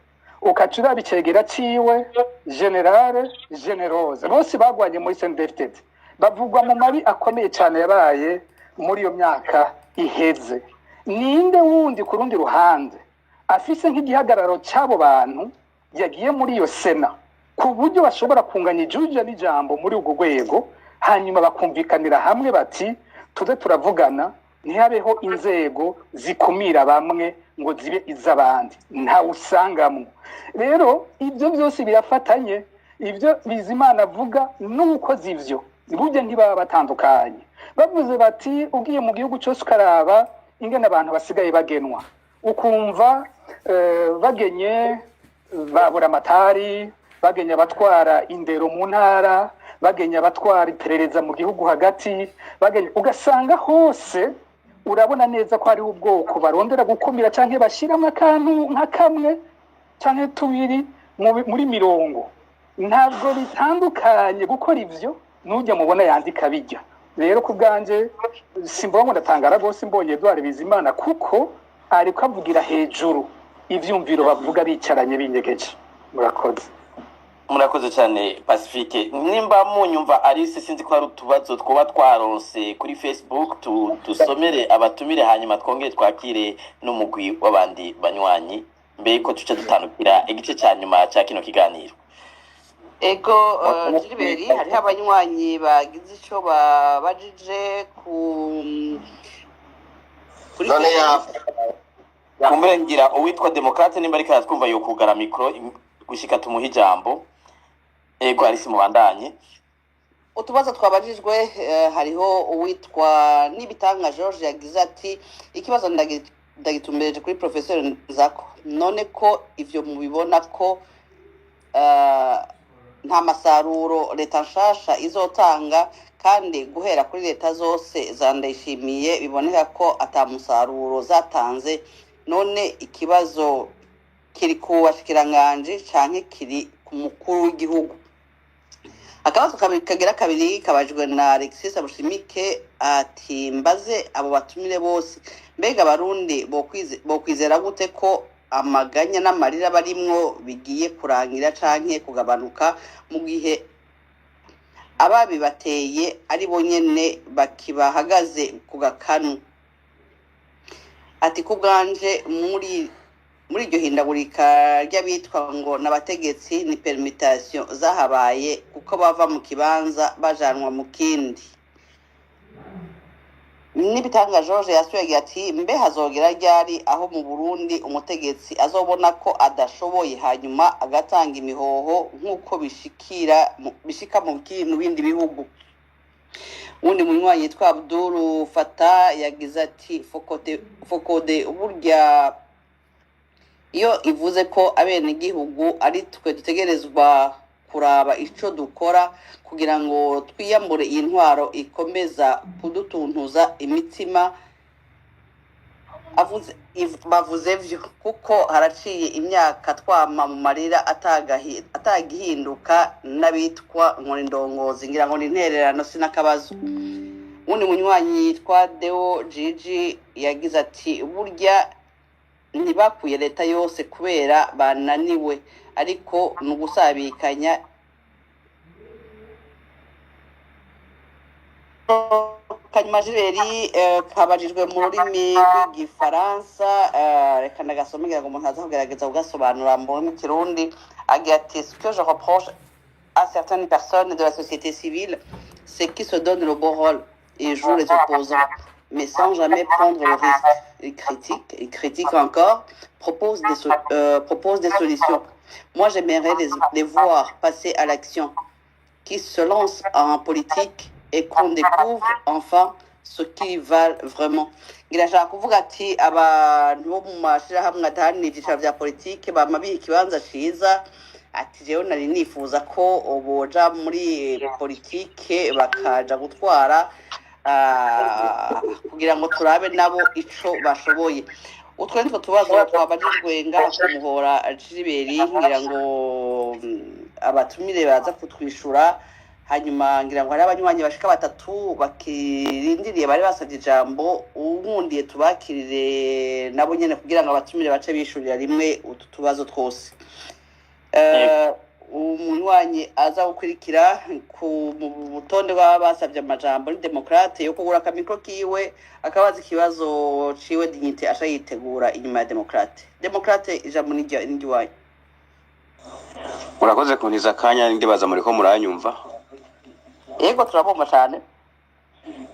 Ukaca uraba icegera ciwe, général Generose. Bose bagwanye muri CNDD-FDD, bavugwa mu mabi akomeye cyane yabaye muri iyo myaka iheze. Ninde wundi ku rundi ruhande afise nk'igihagararo cy'abo bantu yagiye muri iyo Sena, ku buryo bashobora kunganya ijuja n'ijambo muri urwo rwego, hanyuma bakumvikanira hamwe bati: "Tuze turavugana, ntihabeho inzego zikumira bamwe ngo zibe iz'abandi"? Ntawe usangamwo. Rero ibyo byose birafatanye. Ibyo Bizimana avuga n'uko zivyo burya ntibaba batandukanye. Bavuze bati ugiye mu gihugu cyose ukaraba ingene abantu basigaye bagenwa, ukumva bagenye babura amatari, bagenye abatwara indero mu ntara, bagenye abatwara iperereza mu gihugu hagati, bagenye, ugasanga hose urabona neza ko hariho ubwoko barondera gukumira canke bashyiramo akantu nka kamwe canke tubiri muri mirongo. Ntabwo bitandukanye gukora ivyo nujya mubona yandika bijya. Rero ku bwanje simbona ngo ndatangara rwose mbonye Edouard Bizimana, kuko ariko avugira hejuru ivyumviro bavuga bicaranye binyegeje. Murakoze. Murakoze cyane, Pacifique. Nimba munyumva, Alice, sinzi ko hari utubazo twoba twaronse kuri Facebook, dusomere abatumire, hanyuma twongere twakire n'umugwi w'abandi banywanyi mbere yuko tuca dutandukira igice cya nyuma cya kino kiganiro. Ego, Gilbert, hariho abanywanyi bagize ico babajije kuri None ya Facebook. Kumbure ngira uwitwa Demokrate, nimba ariko aratwumva, yokugara micro gushika tumuhe ijambo. Ego Alice, mubandanye. Utubazo twabajijwe, hariho uwitwa Nibitanga George yagize ati: "Ikibazo ndagitumbereje kuri professeur Nzako. None ko ivyo mubibona ko nta masaruro leta nshasha izotanga, kandi guhera kuri leta zose za Ndayishimiye biboneka ko ata musaruro zatanze, none ikibazo kiri ku bashikiranganji canke kiri ku mukuru w'igihugu?" Akabazo kabiri kagira kabiri kabajwe na Alexis Abushimike ati: "Mbaze abo batumire bose, mbega Abarundi bokwizera gute ko amaganya n'amarira barimwo bigiye kurangira canke kugabanuka mu gihe Ababibateye ari bo nyene bakibahagaze ku gakanu. Ati ku bwanje, muri iryo hindagurika ry'abitwa ngo n'abategetsi, ni permutation zahabaye, kuko bava mu kibanza bajanwa mu kindi. Nibitanga George yasuye ati: "Mbe hazogera ryari aho mu Burundi umutegetsi azobona ko adashoboye, hanyuma agatanga imihoho nk'uko bishika mu bindi bihugu?" Wundi munywanyi yitwa Abdul Fata yagize ati: "Fokode, FOCODE burya iyo ivuze ko abenegihugu ari twe dutegerezwa kuraba ico dukora kugira ngo twiyambure iyi ntwaro ikomeza kudutuntuza imitima, avuze bavuze vyo, kuko haraciye imyaka twama mu marira atagihinduka n'abitwa ngo ni ndongozi." Ngira ngo ni intererano, sinakabazo. Wundi munywanyi yitwa Deo Gigi yagize ati: "Burya ntibakuye leta yose kubera bananiwe, ariko ni ugusabikanya." Kanyuma Jireri kabajijwe mu rurimi rw'Igifaransa, reka ndagasome ngira ngo umuntu aza kugerageza kugasobanura mu rurimi Kirundi. Agira ati: "Ce que je reproche à certaines personnes de la société civile, c'est qu'ils se donnent le beau rôle et jouent les opposants, mais sans jamais prendre le risque. Ils critiquent, ils critiquent encore, proposent des solutions. Moi, j'aimerais les voir passer à l'action, qui se lancent en politique et qu'on découvre enfin ce qu'ils valent vraiment." Ngira ashaka kuvuga ati abantu bo mu mashirahamwe adaharanira ivyicaro vya politike bama biha ikibanza ciza. Ati jewe nari nifuza ko boja muri politike, bakaja gutwara, kugira ngo turabe nabo ico bashoboye. Utwo nitwo tubazo twabajijwe ngaha ku muhora Jiberi. Ngira ngo abatumire baza kutwishura. Hanyuma ngira ngo hari abanywanyi bashika batatu bakirindiriye, bari basabye ijambo. Unkundiye tubakirire nabo nyene kugira ngo abatumire bace bishurira rimwe utu tubazo twose. Umunywanyi aza gukurikira ku mu rutonde rw'aba basabye amajambo ni Demokrate, yo kugura akamikro kiwe akabaza ikibazo ciwe. Dignité aca yitegura inyuma ya Demokrate. Demokrate, ijambo ni iry'iwanyu. Murakoze kuntiza akanya. Ndibaza muriko muranyumva. Yego, turabumva cane.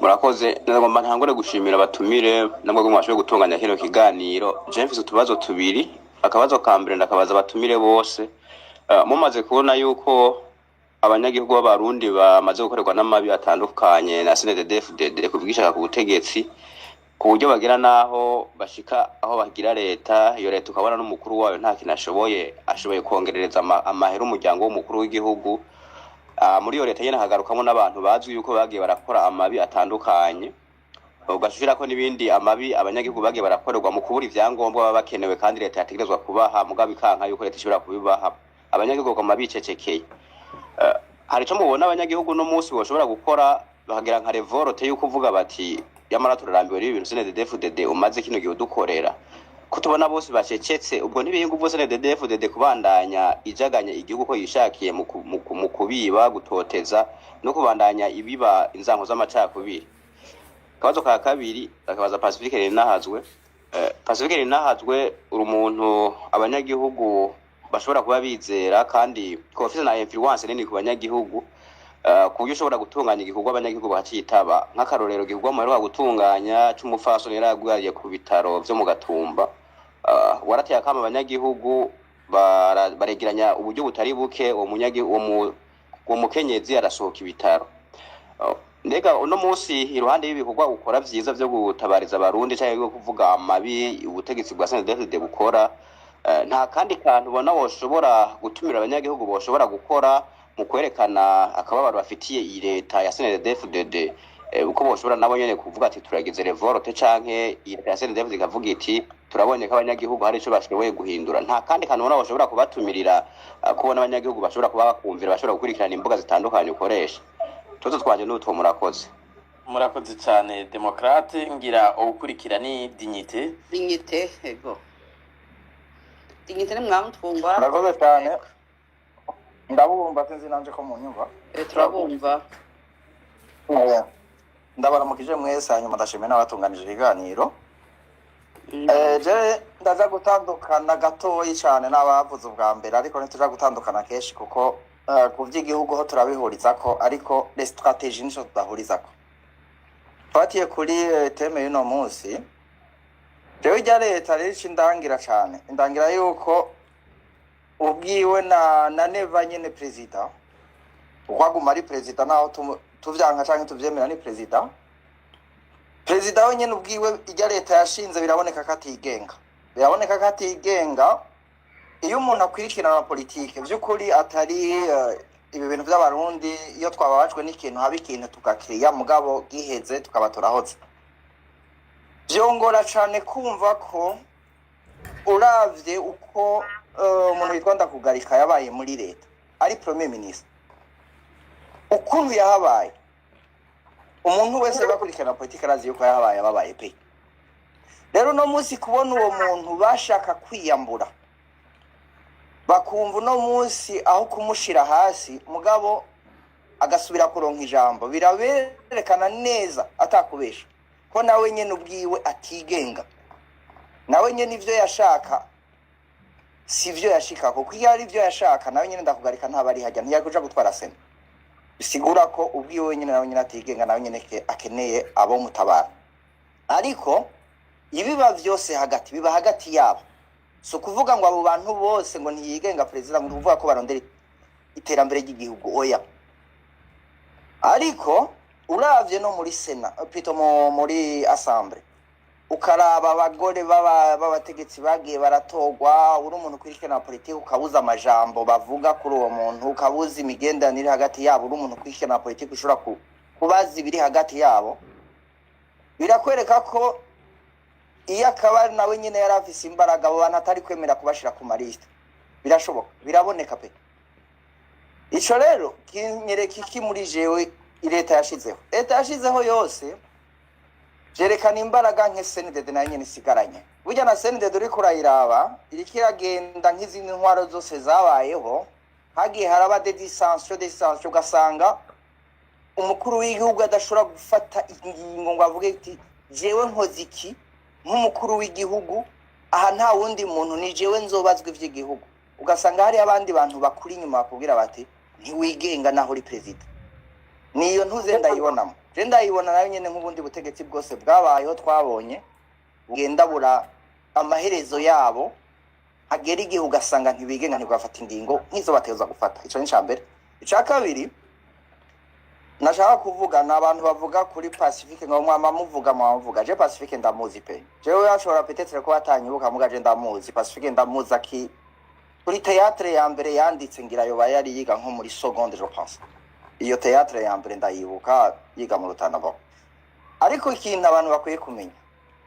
Murakoze. Nagomba ntangure gushimira abatumire namwe mwashoboye gutunganya kino kiganiro. Je mfise utubazo tubiri. Akabazo ka mbere ndakabaza abatumire bose. Mumaze kubona yuko abanyagihugu b'Abarundi bamaze gukorerwa n'amabi atandukanye na CNDD-FDD kubwishaka ku butegetsi, ku buryo bagira n'aho bashika aho bagira leta, iyo leta ukabona n'umukuru wayo nta kintu ashoboye, ashoboye kongerereza amahera umuryango w'umukuru w'igihugu. Muri iyo leta nyene hagarukamwo n'abantu bazwi yuko bagiye barakora amabi atandukanye, ugashirako n'ibindi amabi abanyagihugu bagiye barakorerwa mu kubura ivyangombwa baba bakenewe kandi leta yategerezwa kubaha, mugabo ikanka yuko leta ishobora kubibaha, abanyagihugu baguma bicecekeye. Hari ico mubona abanyagihugu no munsi boshobora gukora bakagira nka révolte yuko uvuga bati: "Yamara turarambiwe n'ibi bintu CNDD-FDD umaze kino gihe udukorera"? Ko tubona bose bacecetse, ubwo ntibiha inguvu CNDD-FDD kubandanya ijaganya igihugu ko yishakiye mu kubiba, gutoteza no kubandanya ibiba inzanko z'amacakubiri? Akabazo ka kabiri akabaza Pacifique Rinahazwe. Pacifique Rinahazwe, uri umuntu abanyagihugu bashobora kuba bizera kandi ukaba ufise na influence nini ku banyagihugu, ku buryo ushobora gutunganya igikorwa abanyagihugu bakacitaba. Nk'akarorero, igikorwa muheruka gutunganya c'umupfasoni yari agwariye ku bitaro vyo mu Gatumba, warateye akamo abanyagihugu, baregeranya uburyo butari buke, uwo mukenyezi arasohoka ibitaro. Mbega uno munsi, iruhande y'ibikorwa ukora vyiza vyo gutabariza Abarundi canke vyo kuvuga amabi ubutegetsi bwa CNDD-FDD bukora, nta kandi kantu ubona woshobora gutumira abanyagihugu boshobora gukora mu kwerekana akababaro bafitiye iyi leta ya CNDD-FDD, uko boshobora nabo nyene kuvuga ati: "Turagize révolte", canke iyi leta ya CNDD-FDD ikavuga iti: "Turabonye ko abanyagihugu hari ico bashoboye guhindura"? Nta kandi kantu ubona boshobora kubatumirira, kubona abanyagihugu bashobora kuba bakumvira, bashobora gukurikirana imbuga zitandukanye ukoresha? Utubazo twanje n'utwo, murakoze. Murakoze cyane, Demokrate. Ngira uwukurikira ni Dignité. Dignité, ego, Dignité ni mwamutwumva. Murakoze cyane. Ndabumva, sinzi nanje ko munyumva. Turabumva. Ndabaramukije mwese, hanyuma ndashimiye n'abatunganije ibiganiro. Je ndaza gutandukana gatoyi cyane n'abavuze ubwa mbere, ariko ntituja gutandukana kenshi kuko ku by'igihugu ho turabihurizako, ariko les stratégies nico tudahurizako. Twatiye kuri thème y'uno munsi, jewe irya leta rero ico indangira cane, indangira yuko ubwiwe na Neva nyene perezida, uko aguma ari perezida naho tuvyanka canke tuvyemera, ni perezida. Perezida we nyene ubwiwe, irya leta yashinze, biraboneka ko atigenga, biraboneka ko atigenga. Iyo umuntu akurikirana politike vy'ukuri, atari ibi bintu vy'Abarundi, iyo twababajwe n'ikintu haba ikintu tugakiriya, mugabo giheze tukaba turahoze, vyongora cane kumva ko uravye uko umuntu witwa Ndakugarika yabaye muri leta ari premier ministre, ukuntu yahabaye, umuntu wese bakurikirana politike arazi yuko yahabaye ababaye pe. Rero uno munsi kubona uwo muntu bashaka kwiyambura, bakumva uno munsi aho kumushira hasi, mugabo agasubira kuronka ijambo, biraberekana neza atakubesha ko nawe nyene ubwiwe atigenga. Nawe nyene ivyo yashaka si ivyo yashika, kuko iyo ari ivyo yashaka nawe nyene Ndakugarika ntaba ari hajya, ntiyari kuja gutwara sena. Bisigura ko ubwiwe nyene nawe nyene atigenga, nawe nyene akeneye abo mutabara. Ariko ibiba vyose hagati biba hagati yabo, si ukuvuga ngo abo bantu bose ngo ntiyigenga perezida, ngo ukuvuga ko barondera iterambere ry'igihugu, oya. Ariko uravye no muri sena, plutôt muri assemblée, ukaraba abagore b'abategetsi bagiye baratorwa, uri umuntu ukurikirana politiki ukabuza amajambo bavuga kuri uwo muntu, ukabuza imigenderanire hagati yabo, uri umuntu ukurikirana politiki ushobora kubaza ibiri hagati yabo, birakwereka ko iyo akaba nawe nyine yari afise imbaraga, abo bantu atari kwemera kubashira ku malisite. Birashoboka, biraboneka pe. Ico rero kinyereka iki muri jewe? Leta yashizeho, leta yashizeho yose vyerekana imbaraga nke CNDD nayo nyene isigaranye. Burya na CNDD uriko urayiraba, iriko iragenda nk'izindi ntwaro zose zabayeho, hagiye haraba des dissensions, dissensions, ugasanga umukuru w'igihugu adashobora gufata ingingo ngo avuge ati: "Jewe nkoze iki nk'umukuru w'igihugu, aha nta wundi muntu, ni jewe nzobazwa ivy'igihugu." Ugasanga hari abandi bantu bakuri inyuma bakubwira bati: "Ntiwigenga naho uri perezida." Niyo ntuze ndayibonamo, je ndayibona nayo nyene nk'ubundi butegetsi bwose bwabayeho twabonye bugenda bura amaherezo yabo, hagera igihe ugasanga ntibigenga, ntibwafata ingingo nk'izo bategerezwa gufata. Ico ni ica mbere. Ica kabiri nashaka kuvuga ni abantu bavuga kuri Pacifique ngo mwama muvuga, mwama muvuga. Je Pacifique ndamuzi pe. Jewe ashobora peut-être kuba atanyibuka, muga je ndamuzi Pacifique, ndamuzi aki kuri théâtre ya mbere yanditse, ngira yoba yari yiga nko muri seconde, je pense. Iyo théâtre ya mbere ndayibuka yiga mu Rutana. Bo ariko ikintu abantu bakwiye kumenya,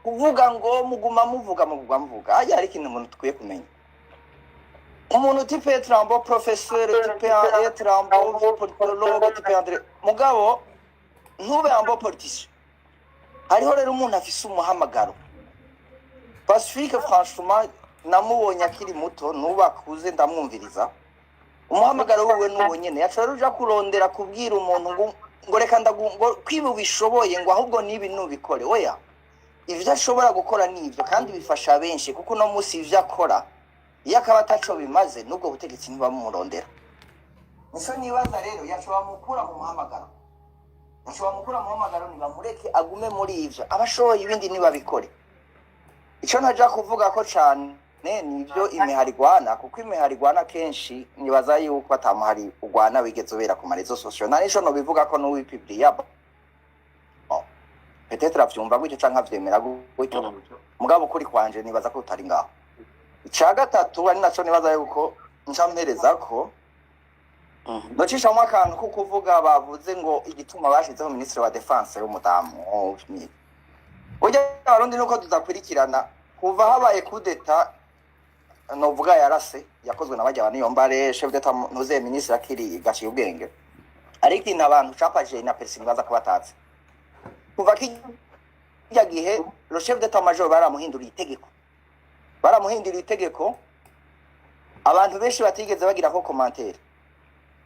kuvuga ngo muguma muvuga, muguma muvuga, hajya hari ikintu umuntu tukwiye kumenya: umuntu tu peux être un bon professeur, tu peux être un bon politologue, tu peux être, mugabo ntube un bon politicien. Hariho rero umuntu afise umuhamagaro. Pacifique, franchement, namubonye akiri muto, n'ubu akuze ndamwumviriza. Umuhamagaro wiwe n'uwo nyene yaca rero uja kurondera kubwira umuntu ngo reka ndagu ngo kwiba ubishoboye, ngo ahubwo nibi nubikore, oya. Ivyo ashobora gukora nivyo kandi bifasha benshi, kuko uno munsi ivyo akora, iyo akaba ataco bimaze, n'ubwo butegetsi ntibamumurondera. Nico nibaza rero, yaca bamukura mu muhamagaro, yaca bamukura mu muhamagaro. Nibamureke agume muri ivyo abashoboye, ibindi ntibabikore. Ico ntaja kuvuga ko cane nivyo imihari igwana, kuko imihari igwana kenshi nibaza yuko atamuhari ugwana wigeze ubera ku ma réseaux sociaux. Nta nico nobivuga ko n'uwipibliya, bon, peut-être avyumva gutyo canke avyemera gutyo, mugabo ukuri kwanje nibaza ko utari ngaho. Ica gatatu ari naco nibaza yuko nca mpereza ko nocishamo akantu ko kuvuga, bavuze ngo igituma bashizeho ministre wa défense w'umudamu. Burya Abarundi nuko tudakurikirana, kuva habaye kudeta, novuga yarase yakozwe na barya ba Niyombare, chef d'état ntuze ministre akiri gaciye ubwenge, ariko ikintu abantu capaje na peresi nibaza ko batazi, kuva kijya gihe le chef d'état major baramuhinduriye itegeko, baramuhinduriye itegeko abantu benshi batigeze bagira ko commentaire.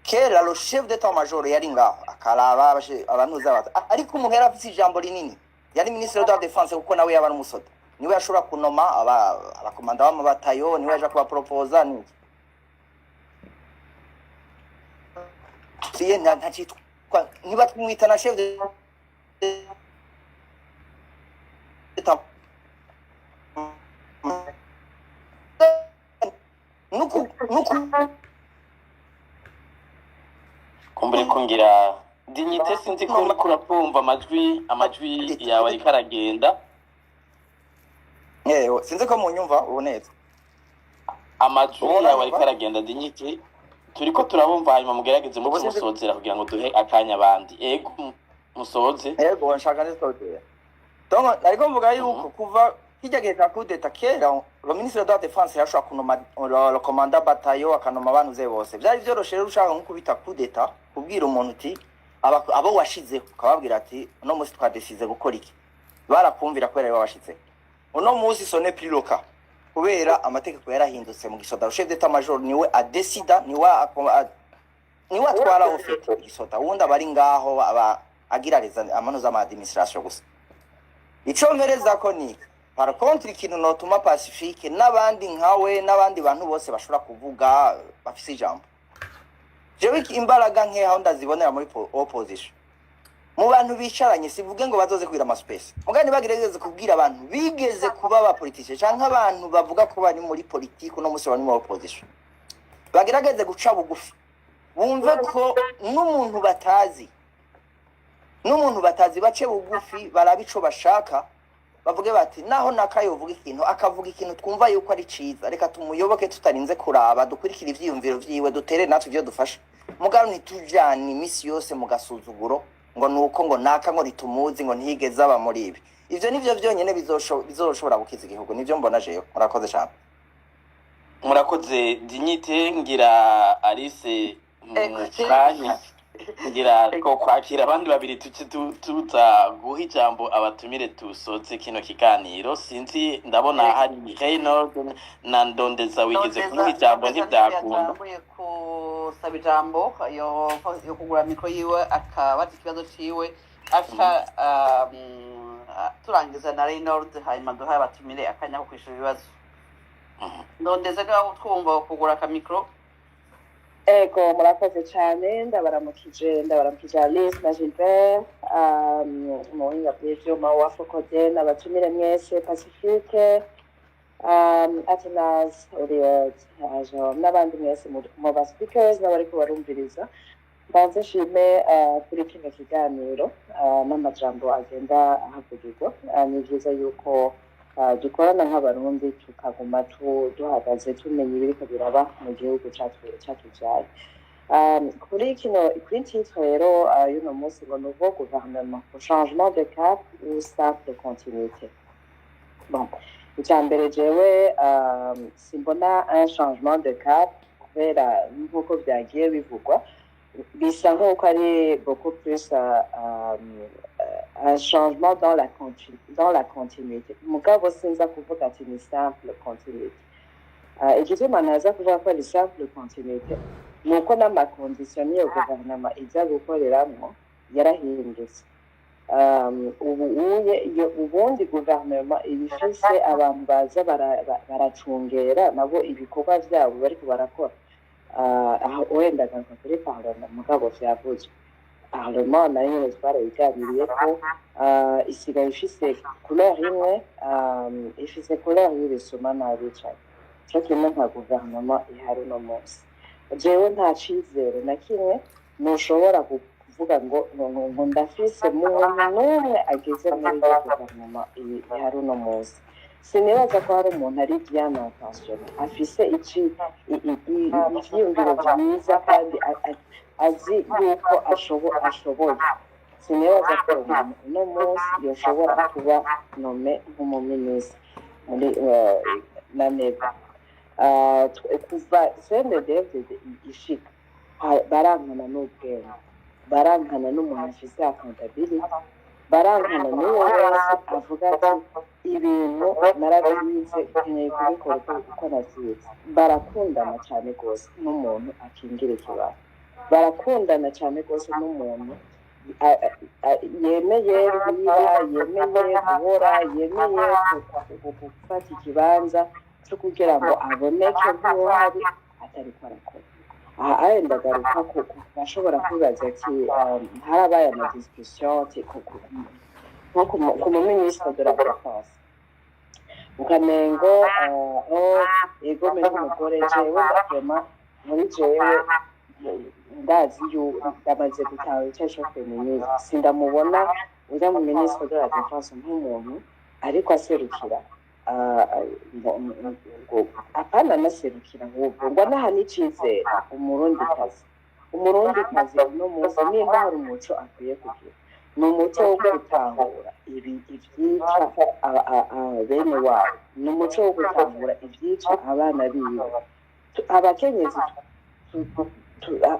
Kera le chef d'état major yari ngaho akaraba abantu z'abaza, ariko umuntu yari afise ijambo rinini yari ministre de la défense, kuko nawe yaba ari umusoda, niwe yashobora kunoma abakomanda b'amabatayo, niwe yaja kubapropoza niki siye ntacitwa niba tumwita na chef d'état nuku. Kumbure kungira Dignité, sinzi ko uriko uratumva amajwi yawe ariko aragenda. Yewe, sinzi ko munyumva ubu neza. Amajwi Ubu yawe ariko uranyumva? aragenda, Dignité, turiko turabumva, hanyuma mugerageze Ubu muce sinzi. musozera kugira ngo duhe akanya abandi. Ego, musoze. Yego, nshaka ndisozera. Donc ariko mvuga yuko kuva kijya gihe cya coup d'état, kera le ministre de la défense yashobora kunoma le commandant bataillon, akanoma abantu ze bose, byari byoroshe. Rero ushaka nko kubita coup d'état, kubwira umuntu uti abo washizeho, ukababwira ati uno munsi twadesize gukora iki, barakumvira kubera aribo washizeho. Uno munsi ce n'est plus le cas, kubera amategeko yarahindutse mu gisoda. Chef d'état major niwe adesida, niwe niwe atwara ufite igisoda, wundi aba ari ngaho aba agira amanuza ama administration gusa. Ico mpereza ko ni par contre ikintu notuma Pacifique n'abandi nkawe n'abandi bantu bose bashobora kuvuga bafise ijambo, jewe imbaraga nkeya aho ndazibonera muri opposition, mu bantu bicaranye. Sivuge ngo bazoze kugira amaspace, mugani bagerageze kubwira abantu bigeze kuba abapolitike canke abantu bavuga ko bari muri politike uno munsi bari muri opposition, bagerageze guca bugufi, bumve ko n'umuntu batazi bace bugufi, barabe ico bashaka, bavuge bati naho nakayovuga ikintu, akavuga ikintu twumva yuko ari ciza, reka tumuyoboke tutarinze kuraba, dukurikire ivyiyumviro vyiwe, dutere natwe ivyo dufasha. Mugabo ntitujane imisi yose mu gasuzuguro ngo nuko ngo naka ngo ntitumuzi, ngo ntiyigeze aba muri ibi. Ivyo nivyo vyonyene bizoshobora gukiza igihugu, nivyo mbona jewe. Murakoze cane. Murakoze, Dignité. Ngira Alice mu Ego. kanya ngira ko kwakira abandi babiri, tuce tuza guha ijambo abatumire, tusoze kino kiganiro. Sinzi, ndabona hari Reynold na Ndondeza wigeze Ndondeza. kumuha ijambo. Ndondeza niwe Ntibyakunda. yatanguye kusaba ijambo yo kugura mikoro yiwe akabaza ikibazo ciwe, aca turangiza na Reynold, hanyuma duhaye abatumire akanya ko kwishura ibibazo. Ndondeza, niba twumva, kugura akamikoro. Ego, murakoze cyane. Ndabaramukije Alice na Gilbert, mu buhinga bw'ivyuma wa Focode, n'abatumire mwese, Pacifique, Athanas, Oliot, Ajo, n'abandi mwese mu ba speakers n'abariko barumviriza. Mbanze nshime kuri kino kiganiro n'amajambo agenda ahavugirwa. Ni vyiza yuko dukorana nk'Abarundi, tukaguma duhagaze, tumenya ibiriko biraba mu gihugu catuvyaye. Kuri kino, kuri titre rero y'uno munsi ngo nouveau gouvernement, changement de cap ou simple continuité. Bon, icya mbere jewe simbona un changement de cap, kubera nk'uko byagiye bivugwa bisa nk'uko ari beaucoup plus un changement dans la continuité. Mugabo sinza kuvuga ati ni simple continuité. Igituma ntaza kuvuga ko ari simple continuité ni uko n'amaconditions n'iyo guverinoma iza gukoreramwo yarahindutse. Ubu uye iyo ubundi guverinoma iba ifise abantu baza baracungera nabo ibikorwa vyabo bariko barakora. Aho wenda garuka kuri parlement, mugabo vyavuzwe, parlement nayo nyene twarayiganiriye ko isigaye ifise couleur imwe, ifise couleur y'ibisuma n'abicanyi, co kimwe nka guverinoma ihari uno munsi. Jewe nta cizere na kimwe ntushobora kuvuga ngo ndafise muntu n'umwe ageze muri iyo guverinoma ihari uno munsi. Sinibaza ko hari umuntu ari bien intentionné, afise ivyiyumviro vyiza kandi azi yuko ashoboye. Sinibaza ko umuntu uno munsi yoshobora kuba nommé nk'umuminisitiri muri na neva. Kuva CNDD-FDD ishika, barankana n'ubwenge, barankana n'umuntu afise accountability, barankana n'uwo wese avuga ati ibintu narabyize, nkeneye kubikora uko navyize. Barakundana cyane rwose n'umuntu akingira ikibaba. Barakundana cyane rwose n'umuntu yemeye kwiba, yemeye guhora, yemeye gufata ikibanza cyo kugira ngo aboneke nk'uwari atariko arakora. Aha aye ndagaruka ku bashobora kwibaza ati harabaye ama discussion ati nko ku mu ministre de la Défense, ukamengo oh, egome n'umugore. Jewe vraiment, muri jewe ndazi yuko ndamaze gutaha icyo cyo féminisme, sindamubona ujya mu ministre de la Défense nk'umuntu ariko aserukira, ngo apana anaserukira, ahubwo ngo anaha n'icizere Umurundikazi. Umurundikazi uno munsi, nimba hari umuco akwiye kugira, ni umuco wo gutahura ibi ibyica bene wabo, ni umuco wo gutahura ibyica abana biwe. Abakenyezi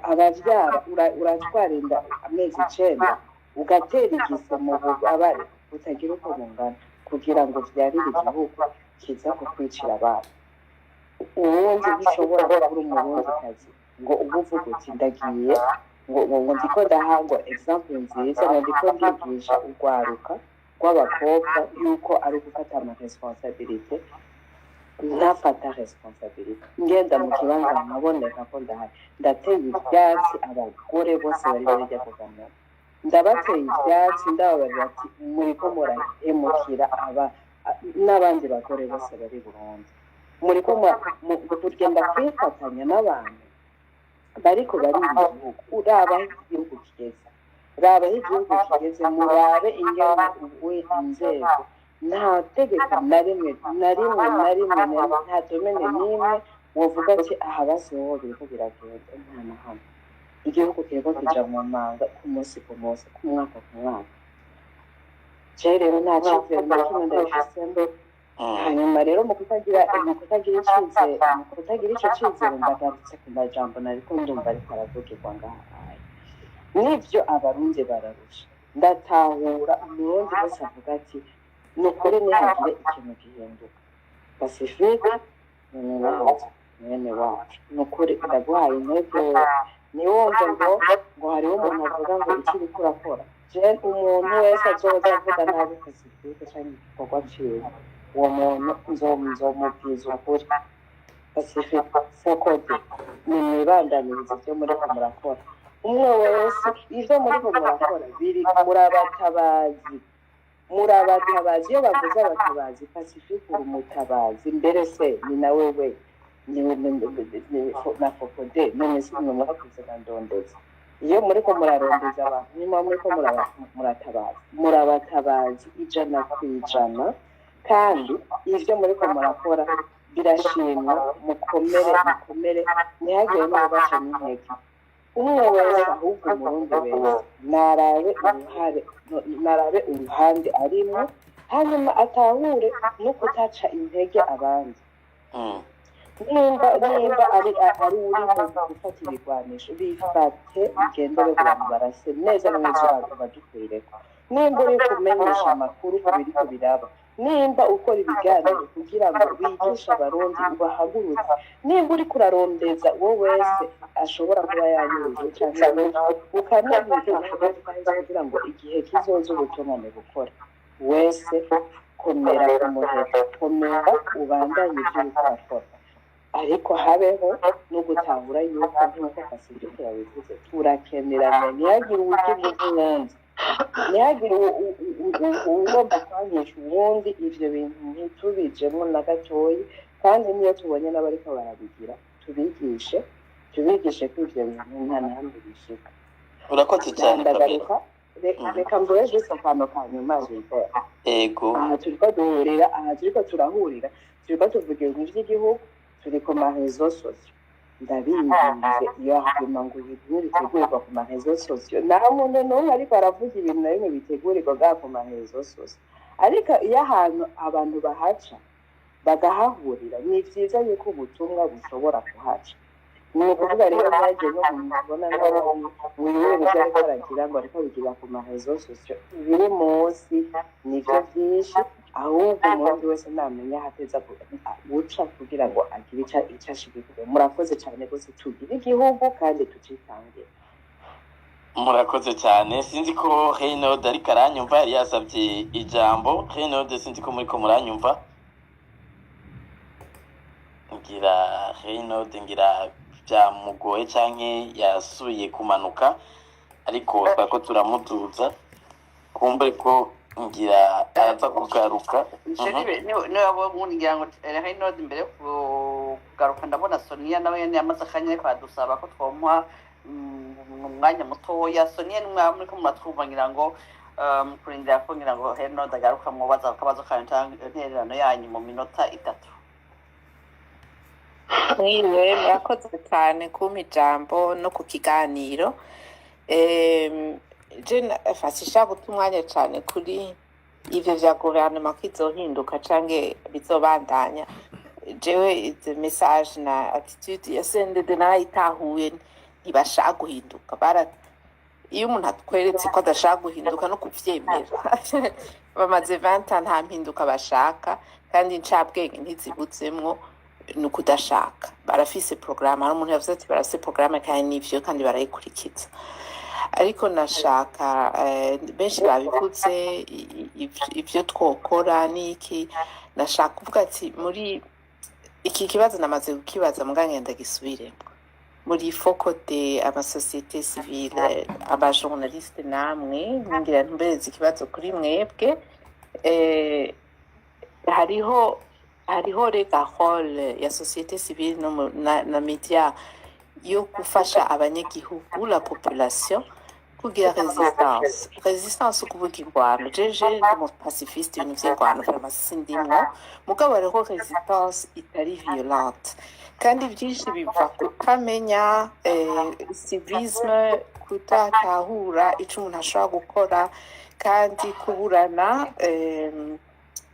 abavyara, uratwara inda amezi 9, ugatera igise mu bubabare butagira uko bungana kugira ngo vyarire igihugu kiza kukwicira abana. Ubundi ntushobora kubura Umurundikazi ngo ube uvuga uti ndagiye ngo ndiko ndahangwa exemple nziza, ngo ndiko ndigisha urwaruka rw'abakobwa yuko ari ugufata ama responsabilité. Ntafata responsabilité, ngenda mu kibanza nkaboneka ko ndahari. Ndateye ivyatsi abagore bose bari muri rya guverinoma, ndabateye ivyatsi, ndababarira ati muriko murahemukira aba n'abandi bagore bose bari Burundi, muriko kugenda kwifatanya n'abantu bariko bariba igihugu. Uraba aho igihugu kigeze, raba aho igihugu kigeze, murabe ingene ubu inzego, nta tegeko na rimwe, na rimwe, na rimwe, nta domaine n'imwe wovuga ati aha basi wowe biriko biragenda. Nta na hamwe. Igihugu kiriko kija mu manga ku munsi ku munsi, ku mwaka ku mwaka. Je rero nta cizere na kimwe ndabifisemo. Hanyuma rero mu kutagira icizere, mu kutagira ico cizere, ndagarutse ku majambo nariko ndumva ariko aravugirwa ngaha. Nivyo, Abarundi bararusha. Ndatahura Umurundi wese avuga ati ni ukuri ntihagire ikintu gihinduka. Pacifique ni mwene mwene wacu, ni ukuri ndaguhaye intege. Ntiwumve ngo hariho umuntu avuga ngo icyo uriko urakora. Je umuntu wese azoza avuga nabi Pacifique canke igikorwa ciwe, uwo muntu nzomubwiza ukuri. Pacifique, FOCODE, ni mwibandaniriza ibyo muriko murakora. Umwe wese, ivyo muriko murakora biri, murabatabazi, murabatabazi. Iyo bavuze abatabazi, Pacifique uri umutabazi. Mbere se ni nawe we na FOCODE, none si mwe mwakoze na ndondeza? Iyo muriko murarondeza abantu, nimuba muriko muratabaza, murabatabazi 100%. Kandi ivyo muriko murakora birashimwa. Mukomere, mukomere, ntihagire n'ubaca n'intege. Umwe wese, ahubwo Umurundi wese narabe uruhare, narabe uruhande arimwo, hanyuma atahure no kutaca intege abandi. Nimba ari uri mu gufata ibigwanisho, bifate, ugendere ku bantu barase neza na neza badukwireko. Nimba uri kumenyesha amakuru ku biriko biraba, nimba ukora ibiganiro kugira ngo wigishe Abarundi, ubahagurutse, nimba uriko urarondeza uwo wese ashobora kuba yanyurujwe canke ukanabika kugira ngo igihe kizoza ubutungane bukore, wese komera ku muheto, komera, ubandanye ibyo uriko urakora. Ariko habeho no gutahura yuko, nk'uko Pacifique yabivuze, turakeneranye. Ntihagire uwugira uwundi, ntihagire ugomba kwangisha uwundi. Ivyo bintu ntitubijemwo na gatoyi. Kandi niyo tubonye n'abariko barabigira, tubigishe, tubigishe ko ivyo bintu nta na hamwe bishika. Urakoze cyane, Pamela. Ndagaruka. Reka mvuge juste akantu ka nyuma, Gilbert. Ego. Aha turiko duhurira, aha turiko turahurira, turiko tuvuga ibintu vy'igihugu, turi ku ma réseaux sociaux. Ndabinginze, iyo haguma ngo ibintu bitegurirwa ku ma réseaux sociaux, nta muntu n'umwe ariko aravuga ibintu na bimwe bitegurirwa bwa ku ma réseaux sociaux. Ariko iyo ahantu abantu bahaca bagahahurira, ni vyiza yuko ubutumwa bushobora kuhaca. Ni ukuvuga rero ntihagire n'umuntu ubona nabi wiwe ibyo ariko aragira ngo ariko abigira ku ma réseaux sociaux. Ibiri munsi nivyo vyinshi, ahubwo umurundi wese namenya aho ateza guca kugira ngo agire ico ashigikira. Murakoze cane rwose, tugire igihugu kandi tucitangire. Murakoze cyane. Sinzi ko Reynold ariko aranyumva, yari yasabye ijambo. Reynold, sinzi ko muriko muranyumva. Ngira Reynold ngira byamugoye canke yasubiye kumanuka, ariko twako turamuduza, kumbure ko ngira araza kugaruka. Sheri, niba ngira ngo Reynold imbere yo kugaruka, ndabona Sonia nawe nyene yamaze akanya ariko aradusaba ko twomuha umwanya mutoya. Sonia, nimwaba muriko muratwumva, ngira ngo mu kurindira ko ngira ngo Reynold agaruka, mubaza akabazo kanyu canke intererano yanyu mu minota 3. Mwiriwe, murakoze cyane kumpa ijambo no ku kiganiro. Je sinshaka guta umwanya cyane kuri ivyo vya guverinoma ko izohinduka canke bizobandanya. Jewe izo message na attitude ya CNDD narayitahuye, ntibashaka guhinduka. Bara iyo umuntu atweretse ko adashaka guhinduka no kuvyemera, bamaze 20 ans nta mpinduka bashaka, kandi incabwenge ntizibuzemwo, ni ukudashaka. Barafise porogaramu, hari umuntu yavuze ati barafise porogaramu, kandi nivyo, kandi barayikurikiza. Ariko nashaka benshi babivuze, ivyo twokora niki. Nashaka kuvuga ati muri iki kibazo namaze kukibaza, muga ngenda gisubiremo muri FOCODE, ama société civile, aba journaliste namwe, ngira ntumbereze ikibazo kuri mwebwe. Hariho rega rôle ya société civile no na média yo gufasha abanyagihugu, la population, kugira résistance. Ukuvuga ingwano, jeje ndi umu pacifiste, ibintu vy'ingwano vraiment sindimwo, mugabo hariho résistance itari violente, kandi byinshi biva kutamenya civisme, kudatahura ico umuntu ashobora gukora, kandi kuburana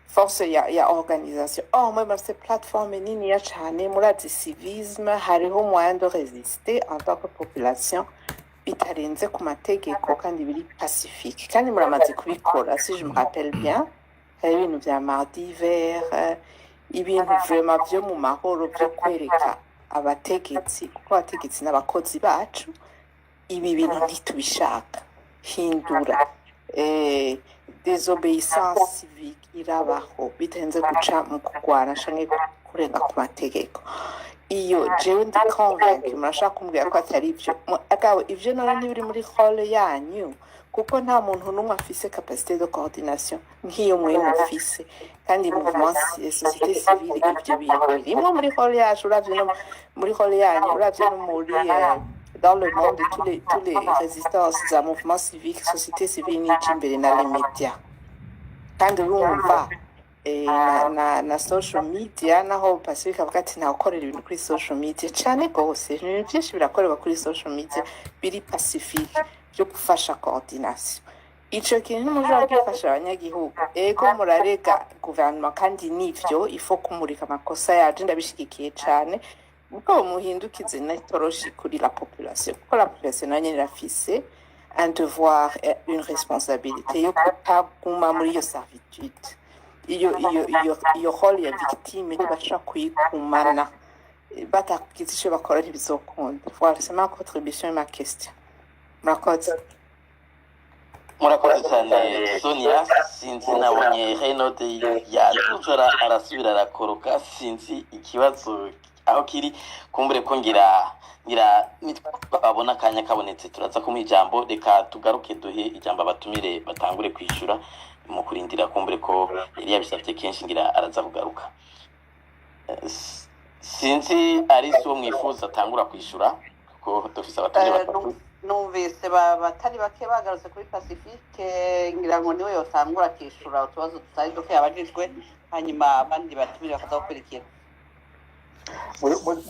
force ya organisation. Or mwe murafise plateforme niniya cane, murazi civisme, hariho moyen de résister en tant que population bitarenze ku mategeko kandi biri pacifique, kandi muramaze kubikora. Si je me rappelle bien, hari ibintu vya Mardi vert, ibintu vraiment vyo mu mahoro vyo kwereka abategetsi, kuko abategetsi n'abakozi bacu, ibi bintu ntitubishaka, hindura. Désobéissance civique irabaho bitarenze guca mu kurwana canke kurenga ku mategeko. Iyo jewe ndi convaincu, murashaka kumbwira ko atari ivyo. Agawe ivyo none ntibiri muri rôle yanyu, kuko nta muntu n'umwe afise capacité de coordination nk'iyo mwe mufise, kandi mouvement société civile ivyo bintu birimwo muri rôle yacu. Uravye no muri rôle yanyu, uravye no muri dans le monde, tous les résistances za mouvement civique, société civile n'ija imbere na les médias, kandi urumva na social media, naho Pacifique avuga ati ntawukorera ibintu kuri social media cane gose, ibintu vyinshi birakorerwa kuri social media biri pacifique byo gufasha coordination. Ico kintu ntimushobora gifasha abanyagihugu. Ego, murarega guverinoma, kandi nivyo, ifo kumurika amakosa yaje, ndabishigikiye cane, mugabo muhindukize n'itoroshi kuri la population, kuko la population nayo nyene irafise un devoir et une responsabilité yo kutaguma muri iyo servitude, iyo rôle ya victime ntibashobora kuyigumana batagize ico bakora, ntibizokunda. Voilà, c'est ma contribution et ma question. Murakoze. Murakoze cyane, Sonia. Sinzi, nabonye Reynold yaduje, arasubira arakoroka, sinzi ikibazo aho kiri. Kumbure ko ngira nitwabona akanya kabonetse turaza kumuha ijambo. Reka tugaruke duhe ijambo abatumire batangure kwishyura mu kurindira, kumbure ko yari yabisabye kenshi, ngira araza kugaruka. Sinzi ari si uwo mwifuza atangura kwishyura, kuko dufise abatumire batatu. Numvise batari bake bagarutse kuri Pacifique, ngira ngo niwe yotangura akishura utubazo tutari duke yabajijwe, hanyuma abandi batumire bakaza gukurikira.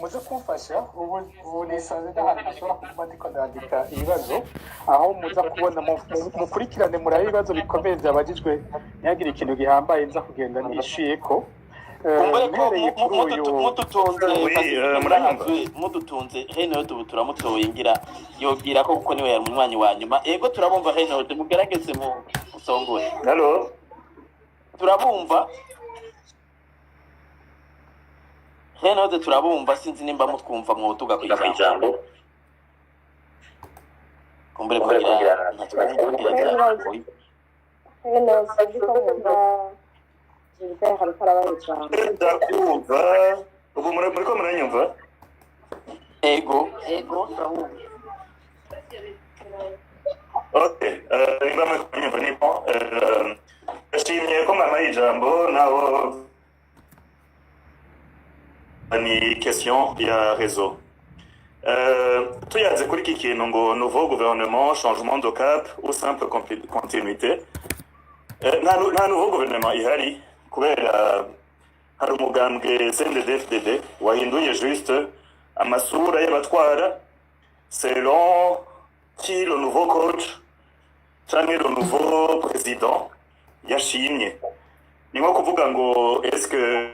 Muze kumfasha, ubu nisanze n'ahantu ntashobora kuguma ndiko ndandika ibibazo, aho muza kubona mukurikirane murabe ibibazo bikomeye byabajijwe, ntihagire ikintu gihambaye nza kugenda nishuyeko. Kumbure ko Mpereye kuri uyu mudutunze. Oui, Pacifique muranyumva? Nahazwe, mudutunze Renaud, ubu turamutoye, ngira yobwira ko kuko niwe yari umunywanyi wa nyuma. Ego, turabumva Renaud, mugerageze mu musongore. Allo? Turabumva Renaud, turabumva. Sinzi nimba mutwumva, mwotuga ku ijambo kumbure kugira ntatwumva ngira. Hello, sinzi ko mwumva Gilbert ariko arabaha ijambo. Ndakumva. Ubu muriko muranyumva? Ego. Ego, turabumva. Ok, nimba muriko muranyumva ni bon. Ndashimye ko mwampaye ijambo, naho ni question ya réseau. Tuyaze kuri iki kintu ngo nouveau gouvernement, changement de cap ou simple continuité. Nta nouveau gouvernement ihari kubera hari umugambwe CNDD-FDD wahinduye juste amasura y'abatwara selon qui le nouveau coach canke le nouveau président yashimye. Ni nko kuvuga ngo est-ce que